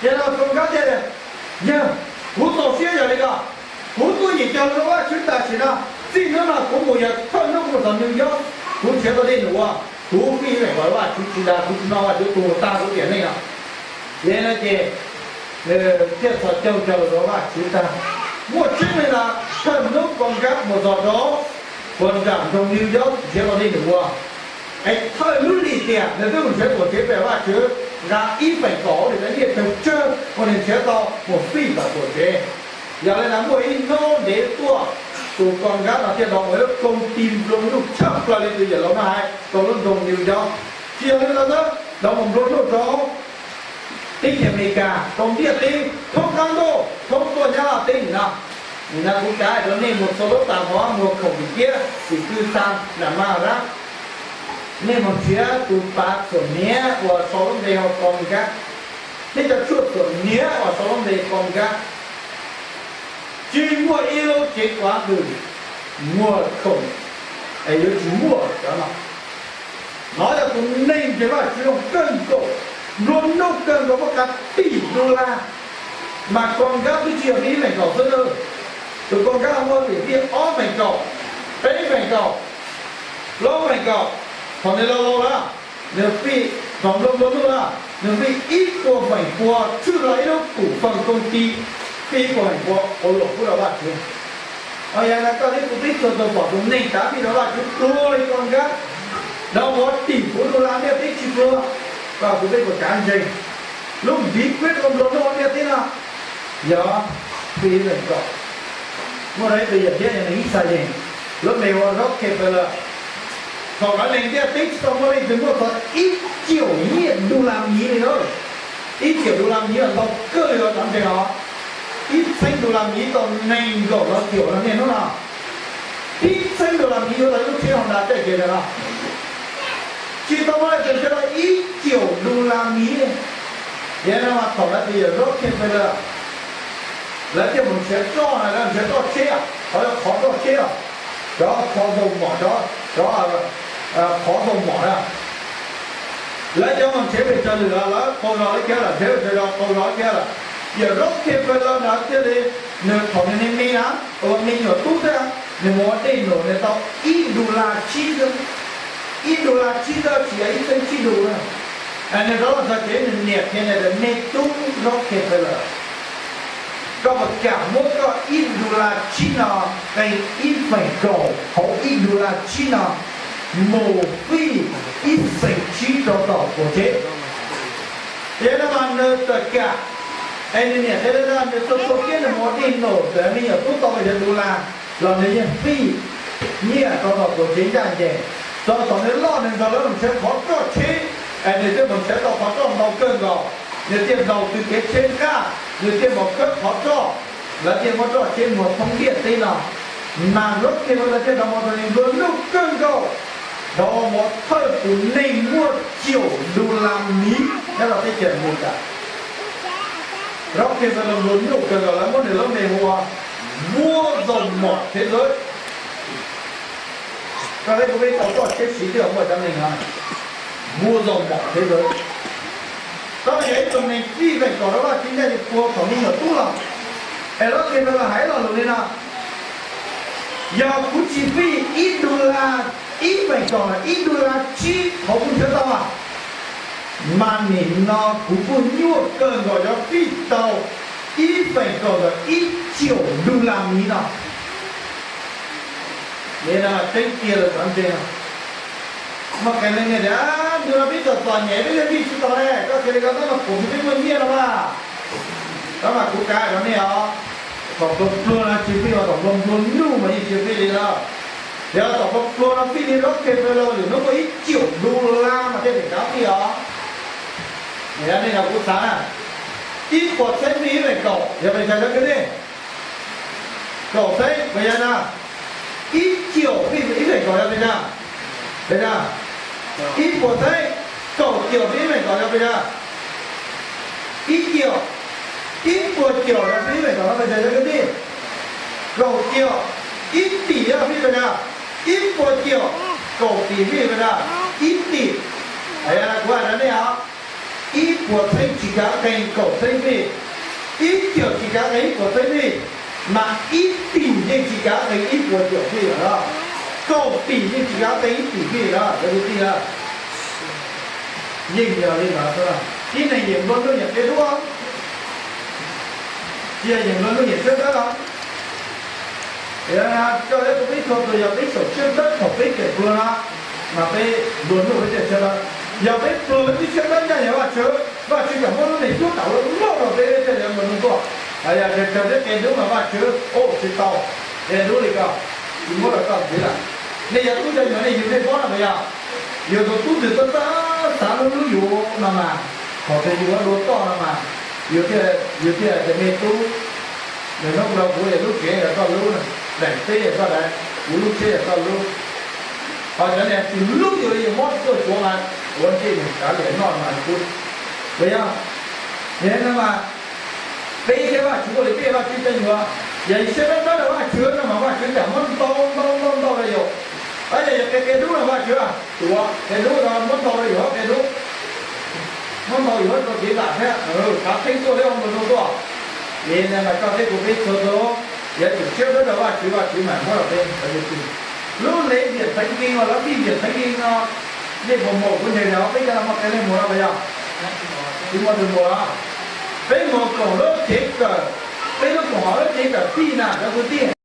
Ces Grant thiaj tias, yawg, kuv txaus siab yog li ko, kuv tuaj yeem cog lus rau Vajtswv tam sim no, txij hnub no kuv mus yog thawj hnub kuv mus txog New York, kuv nrhiav tau dej num ua, kuv fij feem kaum rau Vajtswv tsis dag, kuv tsis noj Vajtswv tus tag kuv tiam neej no. Yog li no ces nws thiaj txhos caug cog lus rau Vajtswv tag. Muaj tseeb li ntawd, thawj hnub Grant mus txog rau puag nram nroog New York nrhiav tau dej num ua. Es thawj lub lim tiam nws twb mus nrhiav tuam tsev pem Vajtswv, nqa ib feem kaum li cov nyiaj tsawg tsawg uas nws nrhiav tau mus fij tom tuam tsev. Yog li ntawd muaj ib hnub ntev tuaj, tus Grant no thiaj los ua ib lub koog ti nplua nuj tshaj plaws li tus yawm laus no hais rau lub nroog New York. Tsis yog li ntawd xwb, los mus nplua nuj rau teb chaws Amelikas rau ntiaj teb thoob qab ntuj, thoob tuaj Nyab Laj teb nim no. Nim no kuv kav hais rau nej mus txhua lub tas mov, muag khoom tim kiab tim kwj xa nram ma dab, nej mus nrhiav tus pav txhuam hniav uas sau lub npe hu Grant, nej cov tshuaj txhuam hniav uas sau lub npe Grant, tsis muaj ib lub tsev kav hwm muag khoom es yuav tsis muaj cov no. Nov yog tus neeg ntseeg Vajtswv zoo kawg nkaus, nplua nuj kawg nkaus, muaj qab tim dollar, mas Grant twb tsis yog fij ib feem kaum xwb na. Tus Grant no muaj fij ob feem kaum, peb feem kaum, plaub feem kaum, thaum nws laus laus lawm, nws fij, thaum nplua nplua nuj lawm, nws fij ib puas feem pua tshwj los ib lub kum feem koog ti Pib kuv heem ua ua luam pub rau Vajtswv. Yog no koj thiab kuv peb txhua tus pom tus neeg tav pib rau Vajtswv pluag li koj nkab, no ua tim kuv du las ntiaj teb tsis pluag, koj kuv peb puas kav ntseeg lub ntiv kuib rau nplua nuj ntiaj teb no? Yog, pib ib leeg kom muaj ib tug yawm txiv yog nws ib txhais yees, lub npe ua Rockefeller. Thaum lawv neeg ntiaj teb tsis tau muaj leej twg muaj txog ib caum nyiaj du las miv li na. Ib caum du las miv ntau kawg li os cov ntseeg os. Ib txheeb du las miv tau nees nkaum los caum los niaj hnub no. Ib txheeb du las miv yuav tau lub tsheb Honda tej kev ntawd no. Tsis tau muaj leej twg ntshaw tau ib caum du las miv. Ces no mas thaum lawv tus yawm Rockefeller lawv thiaj mus nrhiav roj na, lawv nrhiav roj tsheb, qhov, qhov roj tsheb os, cov qhov ntoo mom, cov, cov qhov ntoo mom na. Lawv cov mus nrhiav pes tsawg lwm los lawv qaug zog lawv kiag lawm, nrhiav pes tsawg zog qaug zog lawv kiag lawm. Yawm Rockefeller no thiaj li, nws thaum nws me me na, ua me nyuam tub xwb, nws mus ua dej num nws tau ib du las tsib, ib du las tsib tawb tsis yog ib txheeb tsib du na. Nws rov los txog tsev nws niam qhia nws tias me tub Rockefeller, koj puas kam muab koj ib du las tsib no qee ib feem kaum hauv ib du las tsib no mus fij ib feem tsib rau tom quas tsev? Ces no mas nws txawm kam, es nws niam qhia tias nws txhua txhua kiab nws mus ua dej num txawm me nyuam tub tau pes tsawg du las los nws yeej fij nyiaj rau tom quas tsev ncaj ncees. Txog thaum nws loj nws nrog lawv mus nrhiav qhov roj tsheb, es nws thiaj mus nrhiav tau qhov roj ntau kawg nkaus, nws thiaj ntaus tw kev tsheb nqaj, nws thiaj mus khawb qhov roj, lawv thiaj muab roj tsheb muag thoob ntiaj teb no. Mas lub kheej ua lawv thiaj nrog mus rau nplua nuj kawg nkaus, nrog mus thawj tus neeg muaj caum du las miv nyob rau teb chaws Amelikas. Lub kheej ua lawv nplua nuj kawg nkaus, lawv muab nws lub npe hu ua vua zoo mom thế giới. Koj thiab kuv peb tau roj tsheb siv twb muaj cov neeg no, vua zoo mom thế giới. Tab sis yog ib tug neeg fij feem kaum rau Vajtswv ncaj ncees puag thaum me nyuam tub los, es lub kheej ua lawv hais lo lus li no: Yog kuv tsis fij ib du las, ib feem kaum los ib du las tsib qhov kuv nrhiav tau, mas nim no kuv kuj nyuaj kawg nkaus yuav fij tau ib feem kaum los ib caum du las miv no. Tseeb tiag los txog ntseeg, muaj qee leej niaj tias, ntu no peb txom txom nyem peb yeej fij tsis tau ne, koj cia li koj tab mas kuv tsis peb muaj nyiaj no mas. Tab mas kuv kav rau nej os, thaum pluag pluag no tsis fij, thaum pluag pluag nuj mas yeej tsis fij li lawm. Yog thaum pluag pluag no fij li Rockefeller lwm hnub muaj ib caum du las mas thiaj li kav fij os. Nej no kuv xav na, ib puas txheeb fij ib feem kaum yog pes tsawg cov kwv tij? Kaum txheeb puas yog na? Ib caum fij ib feem kaum yog pes tsawg? Pes tsawg? Ib puas txheeb. Kaum caum fij ib feem kaum yog pes tsawg? Ib caum. Ib puas caum yog fij ib feem kaum no pes tsawg cov kwv tij? Kaum caum. Ib tim yog fij pes tsawg? Ib puas caum. Kaum tim fij pes tsawg? Ib tim. Kuv hais rau nej os, ib puas txheeb tsis kav qee kaum txheeb fij, ib caum tsis kav qee ib puas txheeb fij, mas ib tim yeej tsis kav qee ib puas caum fij lawm. Kaum tim yeej tsis kav qee ib tim fij lawm cov kwv tij. Yeej yog li ntawd xwb, tib neeg yeem nplua nuj yeem qia dub, tsis yog yeem nplua nuj yeem siab dawb los? Koj thiab kuv peb txhua tus yog peb xyaum siab dawb thaum peb tseem pluag no, mas peb nplua nuj peb tej siab dawb. Yog peb pluag peb twb siab dawb ncaj ncees Vajtswv, Vajtswv tseem muab lub npe hlub tau loj rau peb, peb thiaj li nplua nuj tuaj. Yog tsawg tsawg thiab qia dub mas Vajtswv ua tsis tau, qia dub li ko, tsis muab rau koj ntxiv lawm. Nej yog tub cov nyuam nej yug nej paub no puas yog? Yus tus tub twg txawj txawj xav hlub hlub yus no mas, thaum twg yus ua dua toj no mas, yus thiaj, yus thiaj tias me tub, nws hnub no kuv lub tsev yog koj lub, daim teb yog koj daim, kuv lub tsheb yog koj lub. Ho cov niag tsis hlub yus li yus muab tuaj tsuav mas ua ntej nws kav liam noj mas kuv, puas yog? Yog no mas peb thiab Vajtswv ua li peb Vajtswv cov nyuam, yog yus siab dawb dawb rau Vajtswv no mas Vajtswv tseem muab ntau ntau ntau ntau rau yus. Tab yog yus qia qia dub no Vajtswv tuav qia dub no, muab ntau rau yus qia dub, muab ntau yus rau kev vam thiab, xav pheej tuaj thiab ua nplua nuj tuaj. Ces no mas koj thiab kuv peb txhua tus yuav tsum siab dawb rau Vajtswv, Vajtswv mam muab rau peb. Lub lev viam txheev nkees uas lawv fij viam txheev nkees no, nej puas mus? Kuv ntseeg tias peb cov no muaj qee leej mus no puas yog? Tsis muaj tus mus los? Peb mus koom lub cev kawm Peb lub koom haum lub tsev kawm tij na cov kwv tij.